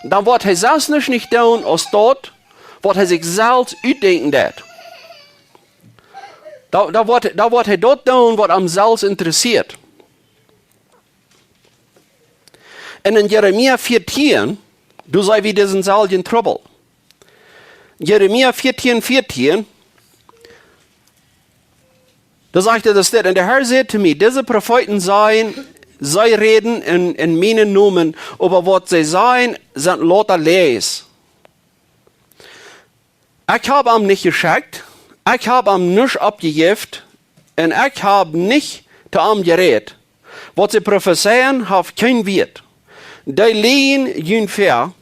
dan woat hee selfst nich, nich doonen aus daut, waut hee sikj selfst utdenkjen deed. Dan, dan woat, dan woat hee daut doonen, waut am selfst interessieet. Un en Jeremia vieetieen, doa seen wie disen selwjen Trubbel. Jeremia vieetieen, vieetieen, doa sajcht et, daut steit: "Un de Herr säd to mie: Dise Profeeten sajen, see räden en, en mienen Nomen, oba waut see sajen, sent lauta Läajes. Ekj hab an nich jeschekjt, ekj hab an nuscht oppjejäft, un ekj hab nich to an jerät. Waut see profezeien, haft kjeen Wieet. Dee lieejen junt väa,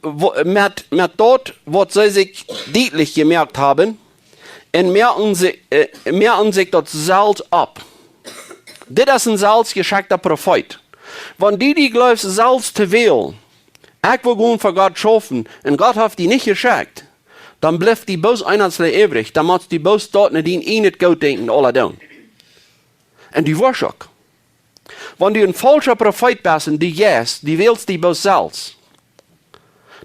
wo-, met, met daut, waut see sikj dietlich jemoakt haben, un moaken see, äh, moaken sikj daut selfst opp." Dit es een selfstjeschekjta Profeet. Wan du die jleefst selfst to wälen, ekj well gonen fa Gott schaufen, un Gott haft die nich jeschekjt, dan blift die bloos eent aules ewrich, dan motst du bloos daut no dien ieejnet Gootdenkjen aula doonen. Un du woascht uk. Wan du een faulscha Profeet best un du jeist, du wälst die bloos selfst.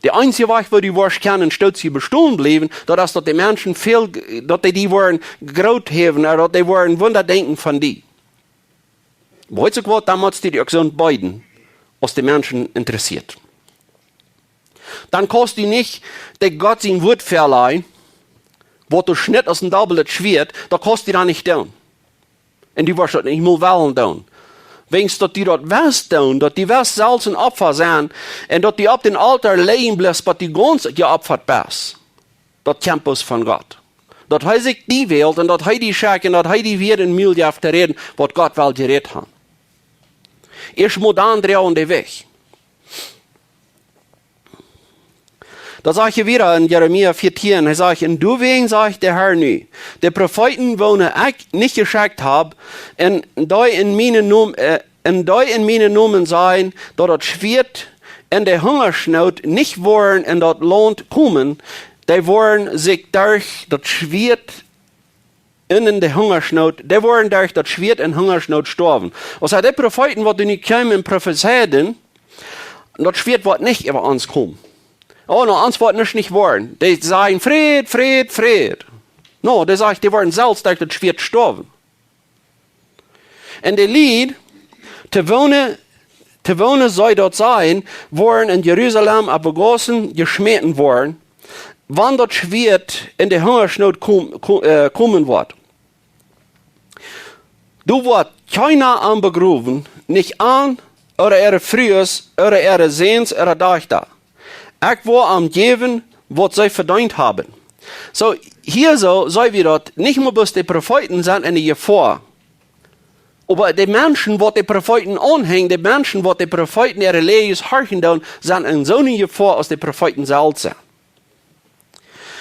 De eensje Wajch, woo du woascht kjennen stootsie bestonen bliewen, daut es daut de Menschen väl, daut dee die woaren groot häwen, ooda daut dee woaren Wunda denkjen von die. Weetst uk waut, dan motst du die uk soo beiden, aus de Menschen interessieet. Dan kaust du nich de Gott sien Wuat veleien, waut doa schnitt aus een dobbelt Schwieet, daut kaust du dan nich doonen. Un du woascht daut nich mol wellen doonen. Wiels daut du daut west doonen, daut du west selfst een Opfa sennen, un daut du opp dän Altoa lijen blifst, bat du gaunz jeopfat best. Daut kjemt bloos von Gott. Daut hee sikj die wält un daut hee die schekjt un daut hee die wada een Mul jeft to räden, waut Gott well jerät haben. Ieescht mol dan dreit dee wajch. Daut sajcht hee wada en Jeremia vieetieen. Hee sajcht: "Un doawäajen sajcht de Herr nu: De Profeeten, woone ekj nich jeschekjt hab, un dee en mienen Nom-, äh, un dee en mienen Nomen sajen, daut daut Schwieet un de Hungasnoot nich woaren en daut Launt komen, dee woaren sikj derch daut Schwieet un en de Hungasnoot, dee woaren derch daut Schwieet un Hungasnoot stoawen." Aulsoo, dee Profeeten, waut doa nu kjeemen un profezeiden, daut Schwieet woat nich äwa ons komen. Oh, no, ons woat nuscht nich woaren. Dee sajen: "Fräd, Fräd, Fräd." No, dee sajcht, dee woaren selfst derch daut Schwieet stoawen. Un de Lied, to woone, to woone see daut sajen, woaren en Jerusalem opp de Gaussen jeschmäten woaren, wan daut Schwieet un de Hungasnoot kom-, ko-, äh, komen woat. Doa woat kjeena an begrowen, nich an, ooda äare Frues, ooda äare Säns, ooda Dajchta. Ekj woa an jäwen, waut see vedeent haben. Soo, hia soo, seen wie daut, nich mol bloos de Profeeten sent en de Jefoa. Oba de Menschen, waut de Profeeten aunhenjen, de Menschen, waut de Profeeten äare Läajes horchen doonen, sent en soone Jefoa aus de Profeeten selfst sent.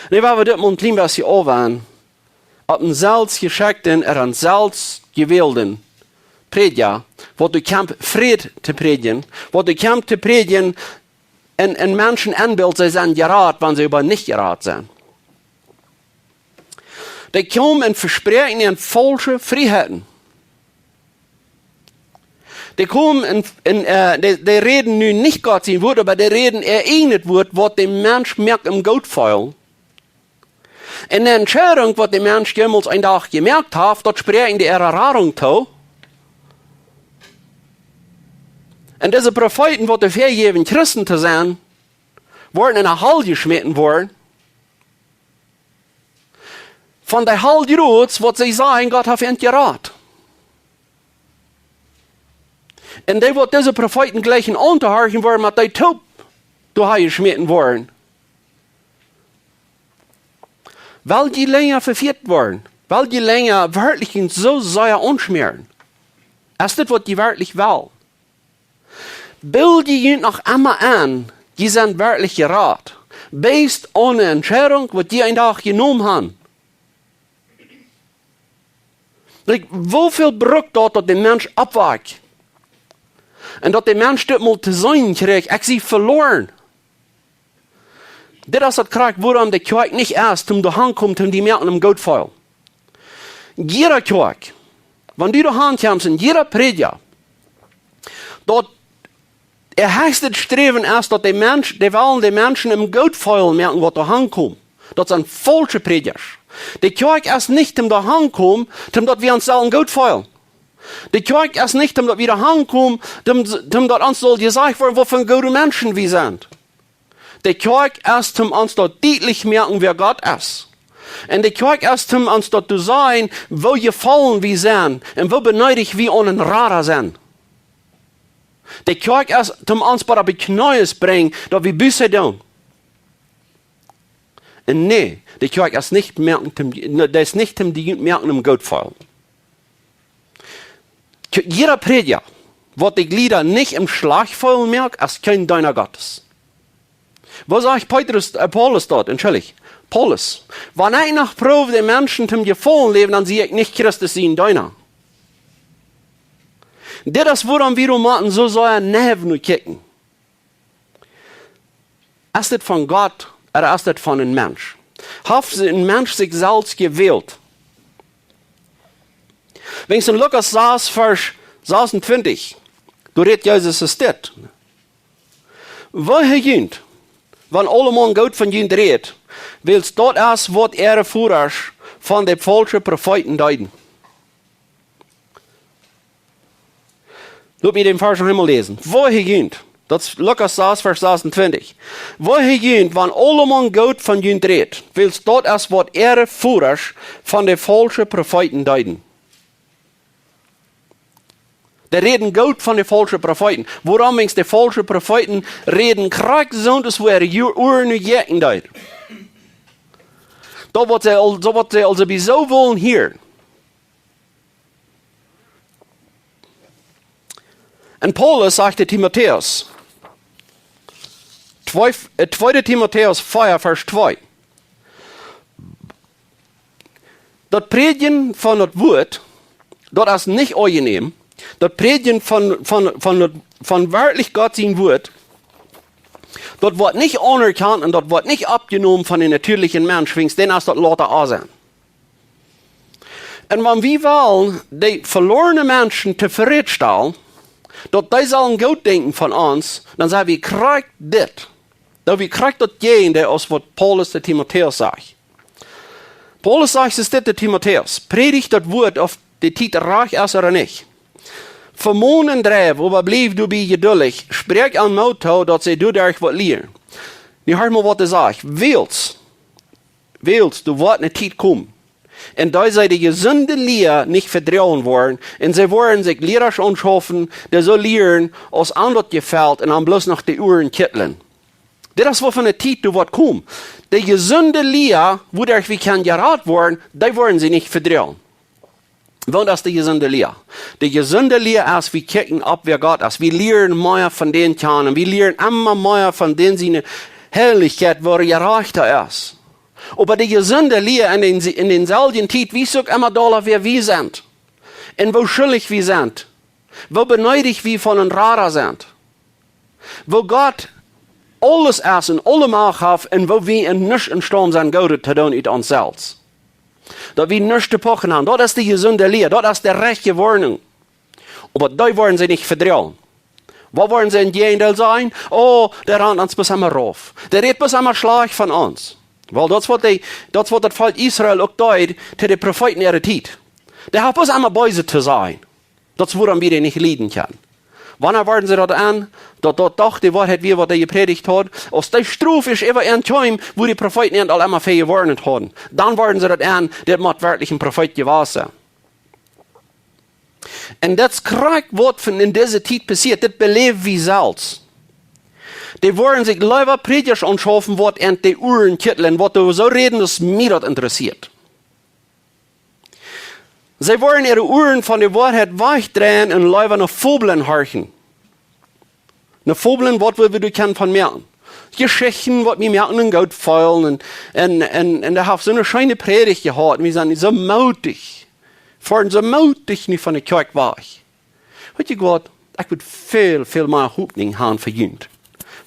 Nu woa wie dit mol een kjlien bät aufwanden. Opp een selfstjeschekjten ooda een selfstjewälden Prädja, waut doa kjemt Fräd to prädjen, waut doa kjemt to prädjen un, un Menschen enbilt, see sent jerat, wan see oba nich jerat sent. Dee komen un vespräakjen an faulsche Frieheiten. Dee komen un, un, äh, dee, dee räden nu nich Gott sien Wuat, oba dee räden äa ieejnet Wuat, waut dän Mensch moakt am goot feelen. Un de Entscheidunk, waut de Mensch jemols een Dach jemoakt haft, daut spräakjen dee äare Radunk too. Un dise Profeeten, waut doa väajäwen Christen to sennen, woaren en de Hal jeschmäten woaren. Von dee Halljroots, waut see sajen, Gott haft an jerat. Un dee, waut dise Profeeten jleichen auntohorchen, woaren met dee toop doahan jeschmäten woaren. Well jie lenja vefieet woaren? Well jie lenja werkjlich soo sea aunschmäaren? Es dit, waut jie werkjlich wellen? Bilt jie junt noch emma en, jie sent werkjlich jerat, based on eene Entscheidunk, waut jie een Dach jenomen haben? Like, woo väl brukt daut, daut de Mensch oppwakt? Un daut de Mensch dit mol to seenen kjricht, ekj sie veloren. Dit es daut krakjt, wuarom de Kjoakj nich es, om doahan komen, om die moaken, om goot feelen. Jieda Kjoakj, wan du doahan kjemst, un jieda Prädja, daut äa hechstet Sträwen es, daut de Mensch, dee wellen de Menschen om goot feelen moaken, waut doahan komen. Daut sent faulsche Prädjasch. De Kjoakj es nich om doahan komen, om daut wie ons sellen goot feelen. De Kjoakj es nich om daut wie doahan komen, om, om daut ons saul jesajcht woaren, waut fa goode Menschen wie sent. De Kjoakj es om ons daut dietlich moaken, wäa Gott es. Un de Kjoakj es om ons daut to sajen, woo jefollen wie sent un woo beneedich wie aun eenen Rada sent. De Kjoakj es om ons bie de Bekjnees brinjen, daut wie Buße doonen. Un nä, de Kjoakj es nich moaken, om, nä, dee es nich om die moaken, om goot feelen. Kj-, jieda Prädja, waut de Jlieda nich om schlajcht feelen moakt, es kjeen Deena Gottes. Waut sajcht Petrus, äh, Paulus doa? Entschuldicht. Paulus: Wan ekj noch proow, de Menschen to jefaulen, läwen, dan sie ekj nich Christus sien Deena. Dit es, wuarom wie doa motten soo sea nau no kjikjen. Es dit von Gott ooda es dit von een Mensch? Haft een Mensch sikj selfst jewält? Wan wie en Lukas sas, Varsch sasuntwintich, doa rät Jesus es dit: Wehe junt, wan aulemaun goot von junt rät, wiels daut es, waut äare Vodasch von de faulsche Profeeten deeden. Lot mie dän Varsch noch eemol läsen. Wehe junt. Daut es Lukas sas, Varsch sasuntwintich. Wehe junt, wan aulemaun goot von junt rät, wiels daut es, waut äare Vodasch von de faulsche Profeeten deeden. Dee räden goot von de faulsche Profeeten. Wuarom? Wan de faulsche Profeeten räden krakjt soo, aus woo äare Ju-, Uaren nu jäajen deeden. Daut waut see aul, soo waut see aul sowieso wullen hieren. Un Paulus sajcht to Timotäus, twee, äh, tweede Timotäus vea, Varsch twee: Daut Prädjen von daut Wuat, daut es nich aunjenäm. Daut Prädjen von, von, von daut, von werkjlich Gott sien Wuat, daut woat nich aunerkjant un daut woat nich oppjenomen von dän natieelichen Mensch, wiels dän es daut lota aun sennen. Un wan wie wellen de velorne Menschen tofrädstalen, daut dee sellen goot denkjen von ons, dan saj wie krakjt dit. Daut wie krakjt daut jäajen dee, aus waut Paulus to Timotäus sajcht. Paulus sajcht es dit to Timotäus: Prädj daut Wuat, auf de Tiet rajcht es ooda nich. Vemon un dreiw, oba bliew doabie jeduldich, spräakj an Moot too, daut see doaderch waut lieren. Nu hia mol waut hee sajcht. Wiels, wiels, doa woat eene Tiet komen, en dee see de jesunde Lia nich vedroagen woaren, un see woaren sikj Lierasch aunschaufen, dee soo lieren, aus an daut jefelt, un an bloos noch de Uaren kjitlen. Dit es waut fa eene Tiet doa woat komen. De jesunde Lia, wuaderch wie kjennen jerat woaren, dee woaren see nich vedroagen. Waut es de jesunde Lia? De jesunde Lia es, wie kjikjen opp, wäa Gott es. Wie lieren mea von dän kjanen. Wie lieren emma mea von dän siene Heilichkjeit, woo hee jerajcht es. Oba de jesunde Lia en dän, en dänselwjen Tiet, wie soo emma dolla, wäa wie sent. Un woo schuldich wie sent. Woo beneedich wie von een Rada sent. Woo Gott aules es un aule Macht haft un woo wie en nuscht emstaund sent, Goodet to doonen ut ons selfst. Daut wie nuscht to pochen haben. Daut es de jesunde Lia. Daut es de rajchte Woarnunk. Oba dee woaren see nich vedroagen. Waut woaren see em Jäajendeel sajen? Oh, dee rant ons bloos emma rauf. Dee rät bloos emma schlajcht von ons. Well, daut es waut dee, daut es waut daut Volkj Israel uk deed to de Profeeten äare Tiet. Dee haud bloos emma Beeset to sajen. Daut es, wuarom wie dee nich lieden kjennen. Wanea worden see daut en, daut daut doch de Woarheit wia, waut hee jeprädicht haud? Aus dee Strof es äwa an kjeem, wua de Profeeten an aul emma väl jewoarnt hauden. Dan worden see daut en, dit mott werkjlich een Profeet jewast sennen. Un daut es krakjt waut von en dise Tiet passieet, dit beläw wie selfst. Dee woaren sikj leewa Prädjasch aunschaufen, waut an de Uaren kjitlen, waut doa soo räden, daut mie daut interessieet. See woaren äare Uaren von de Woarheit wajchdreien un leewa no Fabeln horchen. No Fabeln, waut wie doa kjennen von moaken. Jeschichten, waut mie moaken un goot feelen. Un, un, un, un dee haft soone scheene Prädicht jehaut. Un wie sent soo mootich. Foaren soo mootich nu von de Kjoakj wajch. Weet jie waut? Ekj wudd väl, väl mea Hopninj haben fa junt.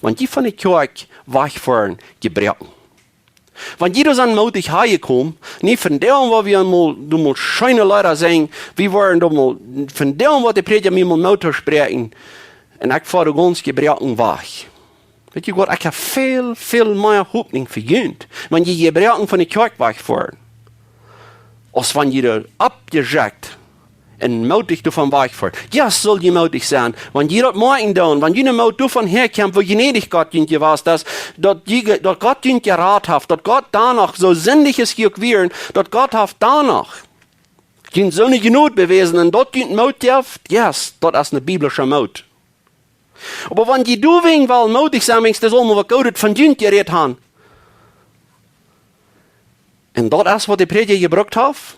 Wan jie von de Kjoakj wajchfoaren, jebroaken. Wan jie doa sent mootich häajekomen, nich von däm, waut wie eemol, doa mol scheene Leeda sinjen, wie woaren doa mol, von däm, waut de Prädja mie mol Moot toospräakjen, un ekj foa doa gaunz jebroaken wajch. Weet jie waut, ekj hab väl, väl mea Hopninj fa junt, wan jie jebroaken von de Kjoakj wajchfoaren, aus wan jie doa oppjeseckt un mootich doavon wajchfoaren. Jo, sull jie mootich sennen, wan jie daut moakjen doonen, wan june Moot doavon häakjemt, woo jnädich Gott junt jewast es, daut jie, daut Gott junt jerat haft, daut Gott doano, soo sindich aus jie uk wieren, daut Gott haft doano junt soone Jnod bewäsen un daut junt Moot jeft, yes, daut es een biblischa Moot. Oba wan jie doawäajen wellen mootich sennen, wiels dee sellen waut Goodet von junt jerät haben. Un daut es, waut de Prädja jebrukt haft.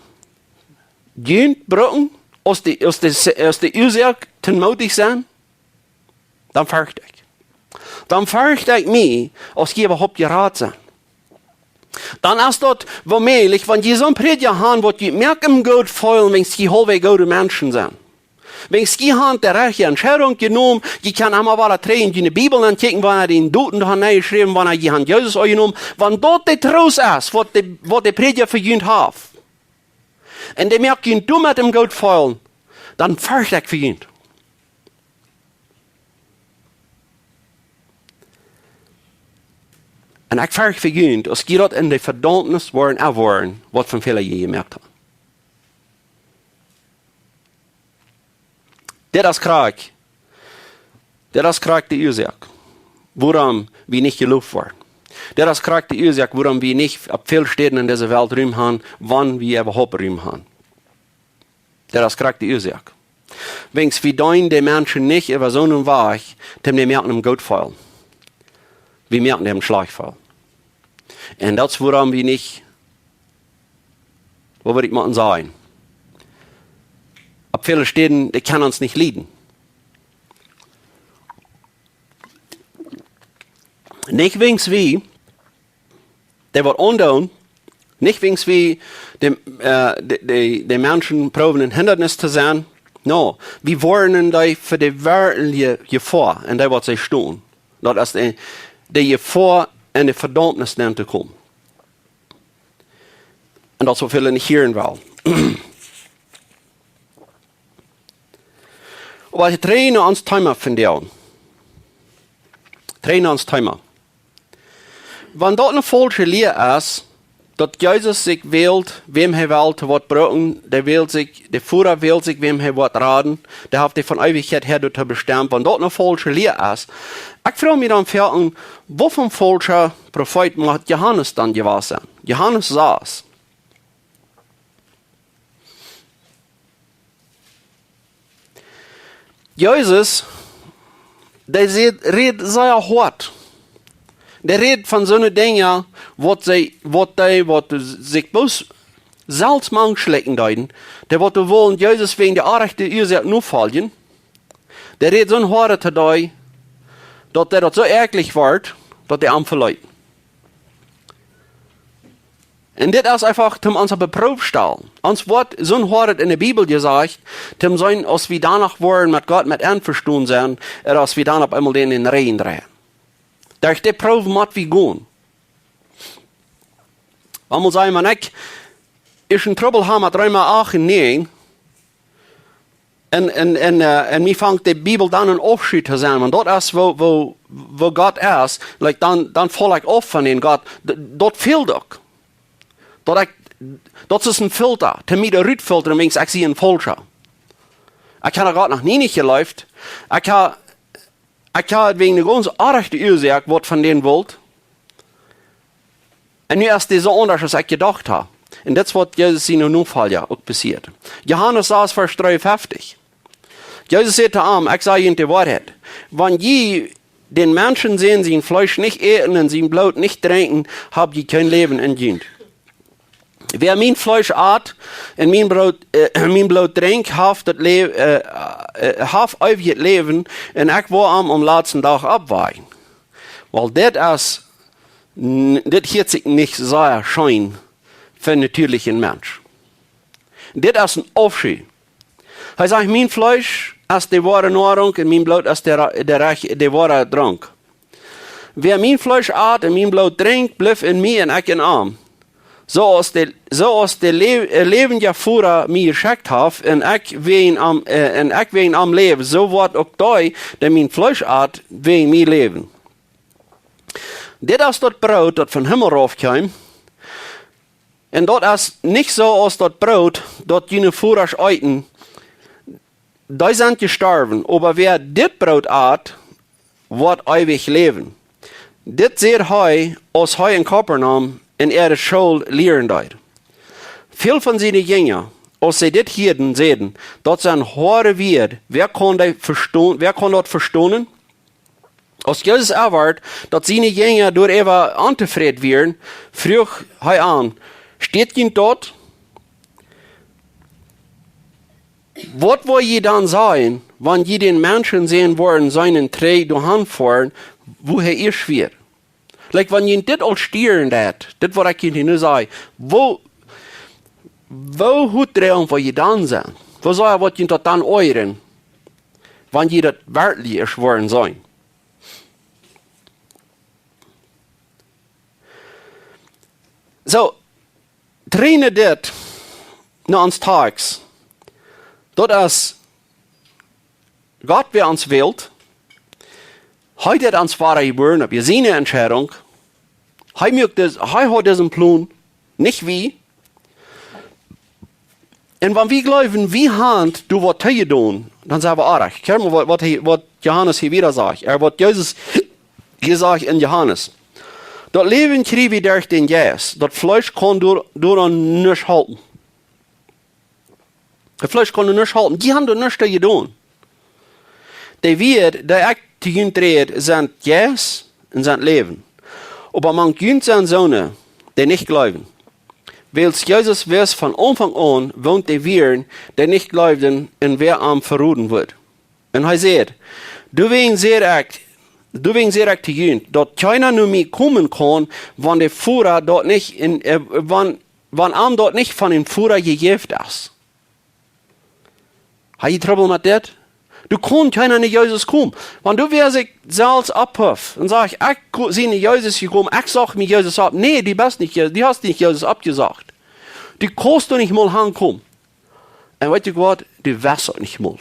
Junt brucken, aus de, aus de, aus de Uasoak toom mootich sennen. Dan fercht ekj. Dan fercht ekj mie, aus jie äwahaupt jerat sent. Dan es daut woo mäajlich, wan jie soon Prädja haben, waut jie moakt am goot feelen, wiels jie aulwäajen goode Menschen sent. Wiels jie haben de rajchte Entscheidunk jenomen, jie kjennen emma wada trigj en june Bibel ankjikjen, wan jie dän Doten haben nenjeschräwen, wan jie haben Jesus aunjenomen, wan daut de Troost es, waut de, waut de Prädja fa junt haft. Un dee moakt junt doamet am goot feelen, dan fercht ekj fa junt. Un ekj fercht fa junt, aus jie daut en de Vedaumnis woaren erwoaren, waut fa Fäla jie jemoakt haben. Dit es krakjt. Dit es krakjt de Uasoak, wuarom wie nich jeloft woaren. Dit es krakjt de Uasoak, wuarom wie nich opp väl Städen en dise Welt Rum haben, wan wie äwahaupt Rum haben. Dit es krakjt de Uasoak. Wiels wie deenen de Menschen nich äwa soon Wajch, dän dee moaken am goot feelen. Wie moaken am schlajcht feelen. Un daut es wuarom wie nich, waut wudd ekj mau sajen? Opp väle Städen, dee kjennen ons nich lieden. Nich wiels wie dee waut aundoonen, nich wiels wie de, äh, de, de, de Menschen proowen een Hindanis to sennen. No, wie woaren dee fa de werkjliche Jefoa, en dee waut see stonen. Daut es de, de Jefoa en de Vedaumnis nenn to komen. Un daut es waut väle nich hieren wellen. Oba trigj no ons Thema vondoag. Trigj no ons Thema. Wan daut eene faulsche Lia es, daut Jesus sikj wält, wäm hee well to waut brucken, dee wält sikj, de Voda wält sikj, wäm hee woat raden, dee haft dee von Eewichkjeit häa doatoo bestemt, wan daut eene faulsche Lia es, ekj froag mie dan foaken, waut fa een faulscha Profeet mott Johanes dan jewast sennen? Johanes sas. Jesus, dee säd, rät sea hoat. Dee rät von soone Dinja, waut see, waut dee, waut sikj bloos selfst mank schlikjen deeden, dee waut dee wullen Jesus wäajen de rajchte Uasoak nofoljen, dee rät soon hoat to dee, daut dee daut soo äakjlich wort, daut dee am veleeten. Un dit es eefach, toom ons opp de Proow stalen. Ons woat soon hoat en de Bibel jesajcht, toom seenen, aus wie doano woaren met Gott met envestonen sennen, ooda aus wie dan opp eemol dän, dän Rigjen dreien. Derch de Proow mott wie gonen. Eemol sajen, wan ekj ieescht een Trubbel hab met Reema acht un näajen, un, un, un, äh, un mie fangt de Bibel dan een Aufschei to sennen, wan daut es woo, woo, woo Gott es, like, dan, dan faul ekj auf von dän Gott. D-, daut fält uk. Daut ekj, daut es een Filter, toom mie doa rutfiltren, wan ekj sie een Faulscha. Ekj hab Gott noch nie nich jeleeft. Ekj hab, ekj hab wäajen eene gaunz oaje Uasoak waut von dän wullt. Un nu es dee soo aundasch aus ekj jedocht hab. Un dit es waut Jesus siene Nofolja uk passieet. Johanes sas, Varsch dreeunfeftich. Jesus säd to am: "Ekj saj junt de Woarheit. Wan jie dän Menschensän sien Fleesch nich äten un sien Bloot nich drinkjen, hab jie kjeen Läwen en junt. Wäa mien Fleesch at un mien Bloot, äh, mien Bloot drinkjt, haft daut Lä-, äh, äh, haft eewjet Läwen, un ekj woa am aum latsten Dach oppwakjen." Well, dit es, n-, dit hieet sikj nich sea scheen fa een natieelichen Mensch. Dit es een Aufschei. Hee sajcht: "Mien Fleesch es de woare Noarunk un mien Bloot es de ra-, de rech-, de woare Dronk. Wäa mien Fleesch at un mien Bloot drinkjt, blift en mie un ekj en am. Soo aus de, soo aus de Lä-, äh, läwendja Voda mie jeschekjt haft un ekj wäajen am, äh, un ekj wäajen am läw, soo woat uk dee, dee mien Fleesch at, wäajen mie läwen." Dit es daut Broot, daut vom Himmel rauf kjeem. Un daut es nich soo aus daut Broot, daut june Vodasch eeten, dee sent jestorwen. Oba wäa dit Broot at, woat eewich läwen. Dit säd hee, aus hee en Kapernaum en äare School lieren deed. Väl von siene Jinja, aus see dit hieeden, säden: "Daut sent hoade Wieed. Wäa kaun dee vestonen? Wäa kaun daut vestonen?" Aus Jesus erfoa, daut siene Jinja doaräwa ontofräd wieren, fruach hee an: "Steit junt daut? Waut woa jie dan sajen, wan jie dän Menschensän woaren seenen trigj doahan foaren, wua hee ieescht wia?" Like, wan jie dit aul stieren deit, dit waut ekj junt nu saj, woo, woo goot dreien woa jie dan sennen? Woo saj, waut jie daut dan oajren, wan jie daut werkjlich ieescht woaren seenen? Soo, dreien dit no ons Tekst. Daut es Gott, wäa ons wält. Hee deed ons wada jebuaren, opp siene Entscheidunk. Hee muak dis, hee haud disen Plon, nich wie. Un wan wie jleewen, wie haben doa waut jedonen, dan sent wie oajch. Kjikj mol waut, waut hee, waut Johanes hia wada sajcht. Ea waut Jesus hia sajcht en Johanes. Daut Läwen kjrie wie derch dän Jeist. Daut Fleesch kaun doa, doaraun nuscht halpen. Daut Fleesch kaun doa nuscht halpen. Dee haben doa nuscht jedonen. De Wieed, dee ekj to junt räd, sent Jeist un sent Läwen. Oba mank junt sent soone, dee nich jleewen. Wiels Jesus wist von Aunfank aun, wäa dee wieren, dee nich jleewden un wäa am veroden wudd. Un hee säd: "Doawäajen saj ekj, doawäajen saj ekj to junt, daut kjeena no mie komen kaun, wan de Voda daut nich en, äh, wan, wan am daut nich von dän Voda jejäft es." Hab jie Trubbel met dit? Doa kaun kjeena no Jesus komen. Wan du wäa sikj selfst opphuft un sajchst: "Ekj ko-, sie no Jesus jekomen, ekj socht mie Jesus opp." Nä, du best nich Je-, du hast nich Jesus oppjesocht. Du kaust doa nich mol hankomen. Un weetst du waut? Du west daut nich mol.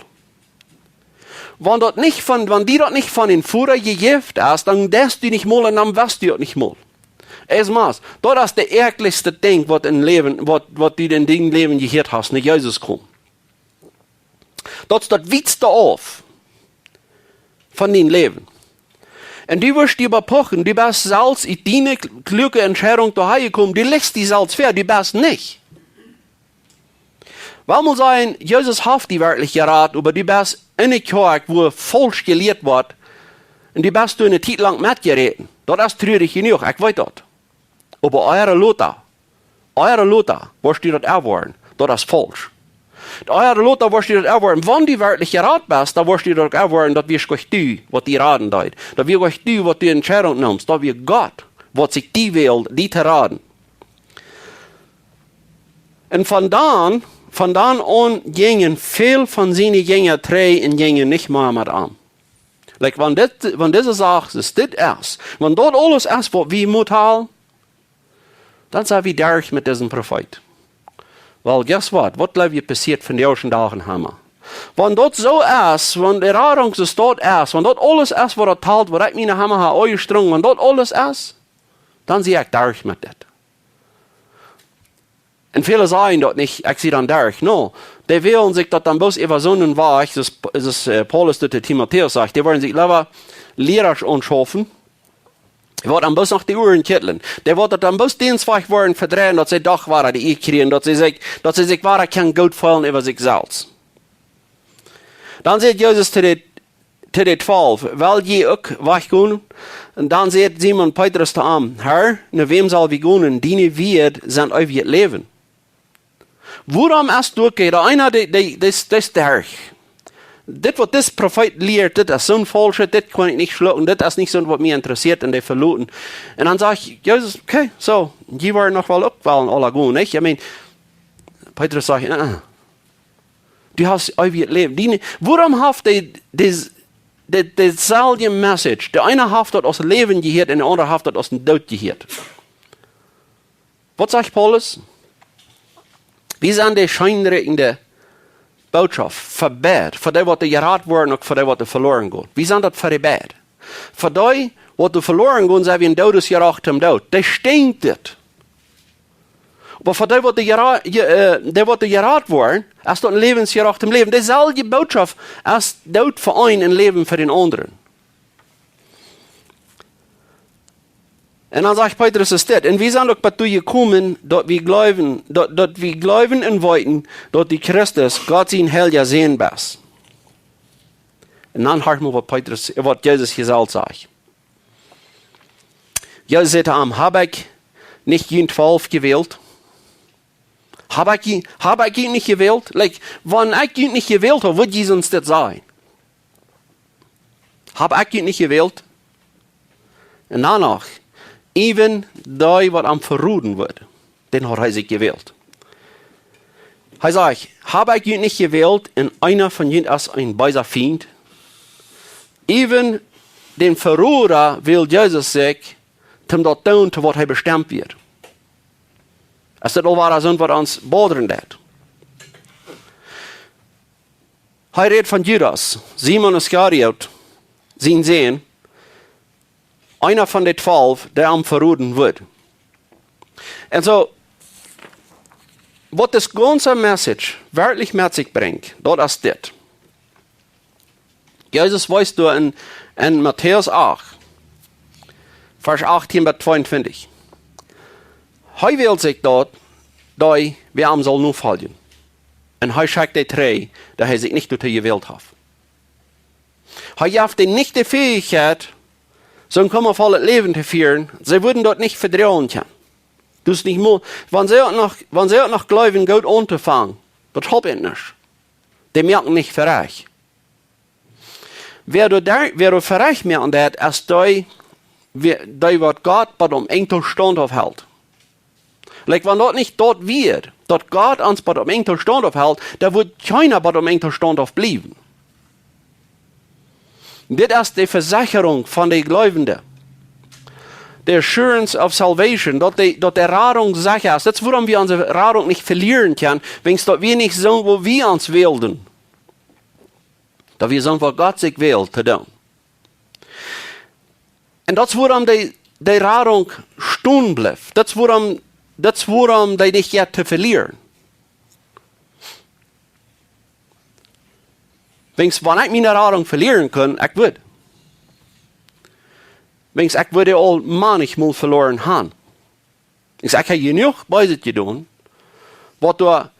Wan daut nich von, wan die daut nich von dän Voda jejäft es, dan deist du nich mol un dan west du daut nich mol. Es mas, daut es daut äakjlichste Dinkj waut em Läwen, waut, waut du en dien Läwen jehieet hast, no Jesus komen. Daut es daut wietste auf von dien Läwen. Un du woascht die bepuchen, du best selfst ut diene kl-, kluake Entscheidunk doahan jekomen, du lajchst die selfst väa, du best nich. Well mol sajen, Jesus haft die werkjlich jerat, oba du best en eene Kjoakj, wua faulsch jelieet woat, un du best doa eene Tiet lang metjeräden. Daut es truarich jenuach, ekj weet daut. Oba ea ooda lota, ea ooda lota woascht du daut erfoaren, daut es faulsch. Ea ooda lota woascht du daut erfoaren. Wan du werkjlich jerat best, dan woascht du daut erfoaren, daut wia nich du, waut die raden deed. Daut wia nich du, waut du Entscheidunk neemst. Daut wia Gott, waut sikj die wäld, die to raden. Un von dan, von dan aun jinjen väl von siene Jinja trigj un jinjen nich mea met am. Like, wan dit, wan dise Sach es, dit es, wan daut aules es, waut wie motten hoolen, dan sent wie derch met disen Profeet. Well, guess what? Waut jleew jie passieet vondoag dän Dach en Hama? Wan daut soo es, wan de Radunk soo es, wan daut aules es, waut daut talt, waut ekj mie en Hama hab aunjestrungen, wan daut aules es, dan sie ekj derch met dit. Un väle sajen daut nich, ekj sie dan derch. No, dee wellen sikj daut dan bloos äwa soon Wajch, soo aus, soo aus, äh, Paulus daut to Timotäus sajcht, dee wellen sikj leewa Liera aunschaufen, waut an bloos noch de Uaren kjitlen. Dee woat daut dan bloos dän Wajch woaren vedreien, daut see doch wada de Ea kjrieen, daut see sikj, daut see sikj wada kjennen goot feelen äwa sikj selfst. Dan sajcht Jesus to de, to de twalf: "Well jie uk wajchgonen?" Un dan sajcht Simon Petrus to am: "Herr, no wäm sell wie gonen? Diene Wieed sent eewjet Läwen." Wuarom es daut, okay, de eena, dee, dee, dee es, dee es derch. Dit, waut dis Profeet lieet, dit es soon Faulschet, dit kaun ekj nich schlucken, dit es nich soont, waut mie interessieet, un dee veloten. Un dan sajcht Jesus: "Okay, soo, jie woaren noch woll uk wellen aula gonen, nich?" I mean, Petrus sajcht: "Äh, äh. Du hast eewjet Läwen." Diene, wuarom haft dee, dee, dee, deeselwje Message? De eena haft daut aus Läwen jehieet un de aundra haft daut aus een Doot jehieet. Waut sajcht Paulus? Wie sent de scheenrieekjende Bootschoft fa beid, fa dee, waut doa jerat woaren, uk fa dee, waut doa veloaren gonen. Wie sent daut fa dee beid? Fa dee, waut doa veloaren gonen, sent wie een Doodes jerat toom Doot. Dee stinkjt dit. Oba fa dee, waut doa jera-, je-, äh, dee, waut doa jerat woaren, es daut een Läwensjerat toom Läwen. Deeselwje Bootschoft es Doot fa eenen un Läwen fa dän aundren. Un dan sajcht Petrus es dit: "Un wie sent uk bat doa jekomen, daut wie jleewen, daut, daut wie jleewen un weeten, daut du Christus, Gott sien heilja Sän best." Un dan horcht mol, waut Petrus, waut Jesus hia selfst sajcht. Jesus sajcht to am: "Hab ekj nich junt twalf jewält? Hab ekj jie-, hab ekj junt nich jewält?" Like, wan ekj junt nich jewält haud, wudd Jesus ons dit sajen. Hab ekj junt nich jewält? Un dan noch, even dee, waut am veroden woat, dän haud hee sikj jewält. Hee sajcht: "Hab ekj junt nich jewält, un eena von junt es een beesa Fient?" Even dän Veroda wält Jesus sikj, toom daut doonen, to waut hee bestemt wia. Es dit aul wada soont, waut ons bodren deit? Hee rät von Judas, Simon Iskariot, sien Sän, eena von de twalf, dee am veroden woat. Un soo, waut dis gaunze Message werkjlich met sikj brinjt, daut es dit. Jesus wees doa en, en Matäus acht, Varsch achtieen bat tweeuntwintich. Hee wält sikj daut, dee, wäa am saul nofoljen. Un hee schekjt dee trigj, dee hee sikj nich doatoo jewält haft. Hee jeft an nich de Fäichkjeit, soon kummavollet Läwen to fieren. See wudden daut nich vedroagen kjennen. Daut es nich mo-, wan see uk noch, wan see uk noch jleewen, goot auntofangen, daut halpt an nuscht. Dee moaken nich verecht. Wäa doa, wäa doa verecht moaken deit, es dee, wäa, dee waut Gott bat om Enj too staunt aufhelt. Like, wan daut nich daut wia, daut Gott ons bat om Enj too staunt aufhelt, dan wudd kjeena bat om Enj too staunt aufbliewen. Dit es de Vesecherunk von de Jleewende. The assurance of salvation, daut de, daut de Radunk secha es. Daut es wuarom wie onse Radunk nich velieren kjennen, wiels daut wie nich sent, woo wie ons wälden. Daut wie sent, waut Gott sikj well to doonen. Un daut es wuarom de, de Radunk stonen blift. Daut es wuarom, daut es wuarom dee nich jeit to velieren. Wiels, wan ekj miene Radunk velieren kunn, ekj wudd. Wiels, ekj wudd aul mannichmol veloaren haben. Ekj saj, ekj hab jenuach Beeset jedonen, waut doa,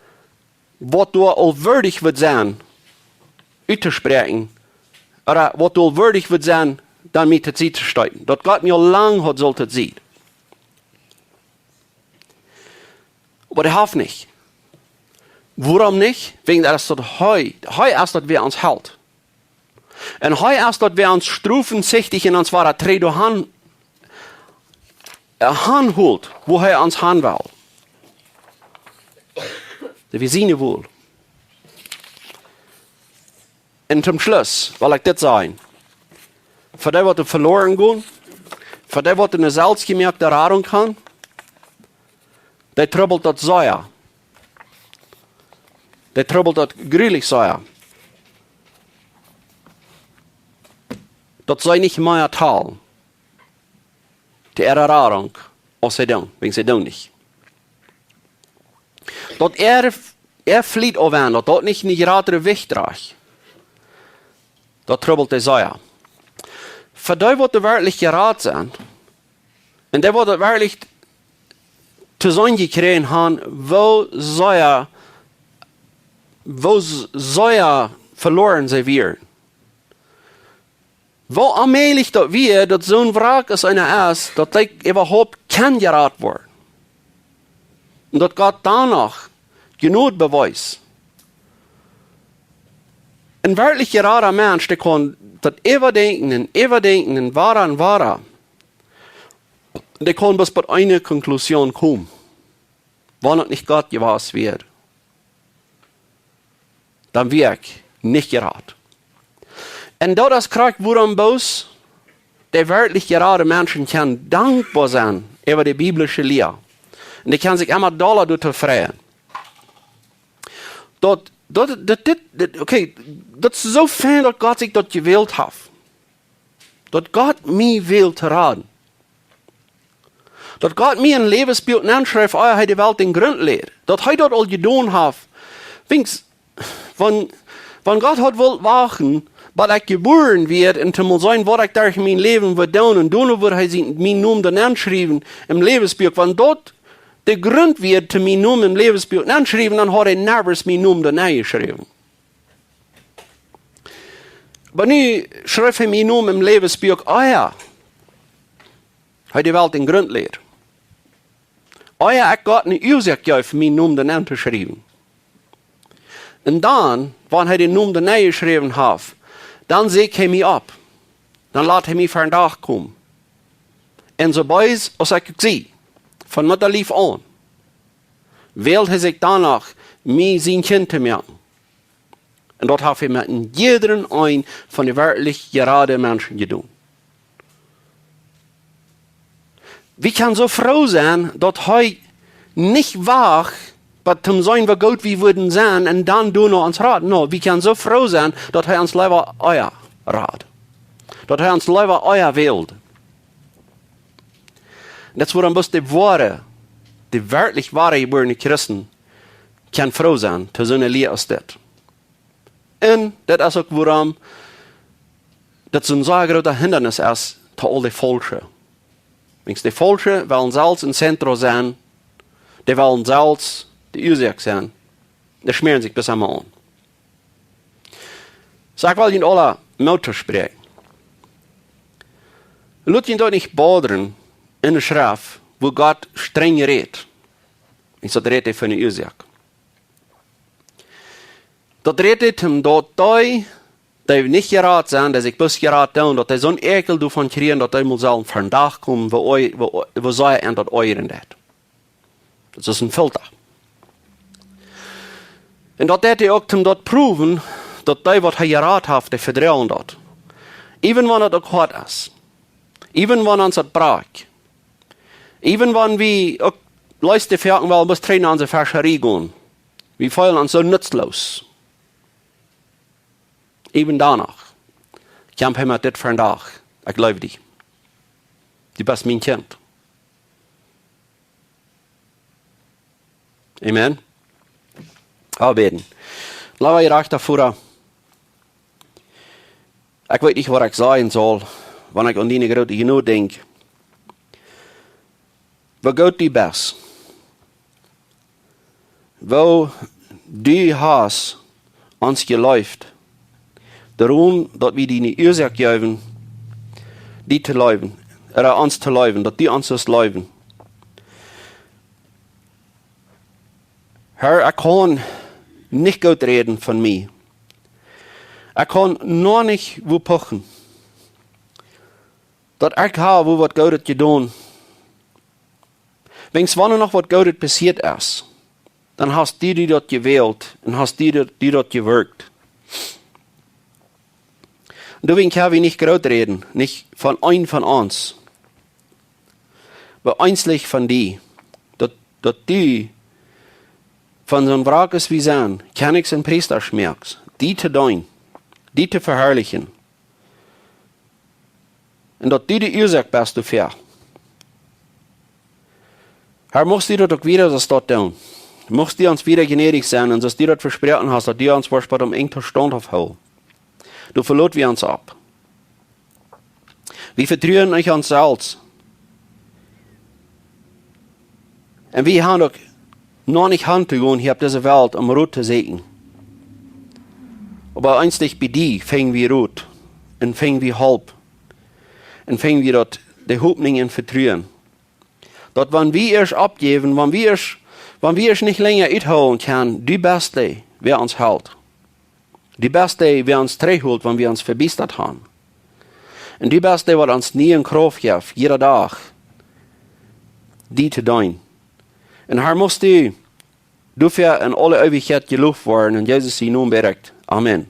waut doa aul wieedich wudd sennen, uttospräakjen, ooda waut doa aul wieedich wudd sennen, dan mie to Sied to stoten. Daut Gott mie aul lang haud sullt to Sied. Oba dee haft nich. Wuarom nich? Wäajen daut es daut hee, hee es daut, wäa ons helt. Un hee es daut, wäa ons strofensichtich un ons wada trigj doahan, äh, hanholt, wua hee ons han well. Daut wie siene Wol. Un toom Schluss well ekj dit sajen. Fa dee, waut doa veloaren gonen, fa dee, waut doa ne selfstjemoakte Radunk han, dee trubbelt daut sea. Dee trubbelt daut grulich sea. Daut see nich mea talen to äare Radunk, aus see doonen, wäajen see doonen nich. Daut äa, äa Fliet aufwendt, daut daut nich ne jratre Wicht drajcht. Daut trubbelt dee sea. Fa dee, waut doa werkjlich jerat sent, un dee, waut doa werkjlich to seenen jekjräajen haben, woo sea, woo s-, sea veloaren see wieren. Woo onmäajlich daut wia, daut soon Wrack aus eena es, daut dee äwahaupt kaun jerat woaren. Un daut Gott doano Jnod bewiest. Een werkjlich jerada Mensch, dee kaun daut äwadenkjen un äwadenkjen un wieda un wieda. Dee kaun bloos bie eene Konklusion komen. Wan daut nich Gott jewast wia, dan wia ekj nich jerat. Un daut es krakjt wuarom bloos dee werkjlich jerade Menschen kjennen dankboa sennen äwa de biblische Lia. Un dee kjennen sikj emma dolla doaräwa freien. Daut, daut, daut, dit, dit, okay, daut es soo fein, daut Gott sikj daut jewält haft. Daut Gott mie well to raden. Daut Gott mie een Läwensbuak nenschreef, ea hee de Welt em Grunt läd. Daut hee daut aul jedonen haft. Wiels, wan, wan Gott haud wult wachten, bat ekj jebuaren wia, un to mol seenen, waut ekj derch mien Läwen wudd doonen, un doano wudd hee sien, mienen Nomen dan nenschriewen em Läwensbuak. Wan daut de Grunt wia, to mienen Nomen em Läwensbuak nenschriewen, dan haud hee never mienen Nomen dan nenjeschräwen. Oba nu schreef hee mienen Nomen em Läwensbuak, ea hee de Welt em Grunt läd. Ea ekj Gott ne Uasoak jeef, mienen Nomen dan nentoschriewen. Un dan, wan hee dän Nomen dan nenjeschräwen haft, dan säkjt hee mie opp. Dan lat hee mie ver dän Dach komen. Un soo bees aus ekj uk sie, von Muttalief aun, wäld hee sikj doano, mie sien Kjint to moaken. Un daut haft hee met jiedren eenen von de werkjlich jerade Menschen jedonen. Wie kjennen soo froo sennen, daut hee nich wacht, bat to seenen, woo goot wie wudden sennen, un dan doano ons raden. No, wie kjennen soo froo sennen, daut hee ons leewa ea rad. Daut hee ons leewa ea wäld. Daut es wuarom bloos de woare, de werkjlich woare jebuarne Christen kjennen froo sennen, to soone Lia aus dit. Un daut es uk wuarom daut soon sea groota Hindanis es to aul de faulsche. Wiels de faulsche wellen selfst em Zentrum sennen, dee wellen selfst de Uasoak sennen. Dee schmäaren sikj bloos emma aun. Soo, ekj well junt aula Moot toospräakjen. Lot junt daut nich bodren en de Schreft, wua Gott strenj rät. Wiels daut rät hee von ne Uasoak. Daut rät hee, om daut dee, dee nich jerat sent, dee sikj bloos jerat doonen, daut dee soon Ekel doavon kjrieen, daut dee mol sellen ver dän Dach komen, woo, woo, woo sea an daut oajren deit. Daut es een Filter. Un daut deit hee uk, om daut proowen, daut dee, waut hee jerat haft, dee vedroagen daut. Even wan daut uk hoat es. Even wan ons daut brakjt. Even wan wie uk leefst de Ferken wellen bloos trigj no onse Fescherie gonen. Wie feelen ons soo nutzlos. Even doano kjamp hee met dit ver dän Dach. Ekj leew die. Du best mien Kjint. Amen. Amen. Lot ons hia achtren väaren. Ekj weet nich, waut ekj sajen saul, wan ekj aun diene groote Jnod denkj. Woo goot du best. Woo du hast ons jeleeft. Doaromm, daut wie die ne Uasoak jeewen, die to leewen, ooda ons to leewen, daut du ons sust leewen. Herr, ekj kaun nich goot räden von mie. Ekj kaun noch nich woo puchen, daut ekj hab woo waut Goodet jedonen. Wan doa noch waut Goodet passieet es, dan hast du die daut jewält un hast du die daut, die daut jewirkjt. Doawäajen kjenn wie nich groot räden, nich von een von ons, oba eensich von die, daut, daut du von soon Wrack aus wie sent, Kjennichs un Priestasch moakst, die to deenen, die to veharlichen. Un daut du de Uasoak best doafäa. Herr, muchst du daut uk wieda soo doonen. Muchst du ons wada jnädich sennen un soo aus du daut vesproaken hast, daut du ons woascht bat aum Enj staundhauft hoolen. Doa veloten wie ons opp. Wie vetruen nich aun ons selfst. Un wie haben uk noch nich han to gonen hia opp dise Welt om Rot to sieekjen. Oba eensich bie die finjen wie Rot un finjen wie Help un finjen wie daut, de Hopninj un Vetruen. Daut wan wie ieescht oppjäwen, wan wie ieescht, wan wie ieescht nich lenja uthoolen kjennen, du best dee, wäa ons helt. Du best dee, wäa ons trigjhoolt, wan wie ons vebiestat haben. Un du best dee, waut ons niee Krauft jeft, jieda Dach, die to deenen. Un Herr, muchst du doafäa en aule Eewichkjeit jeloft woaren, en Jesus sien Nomen bäd ekj. Amen.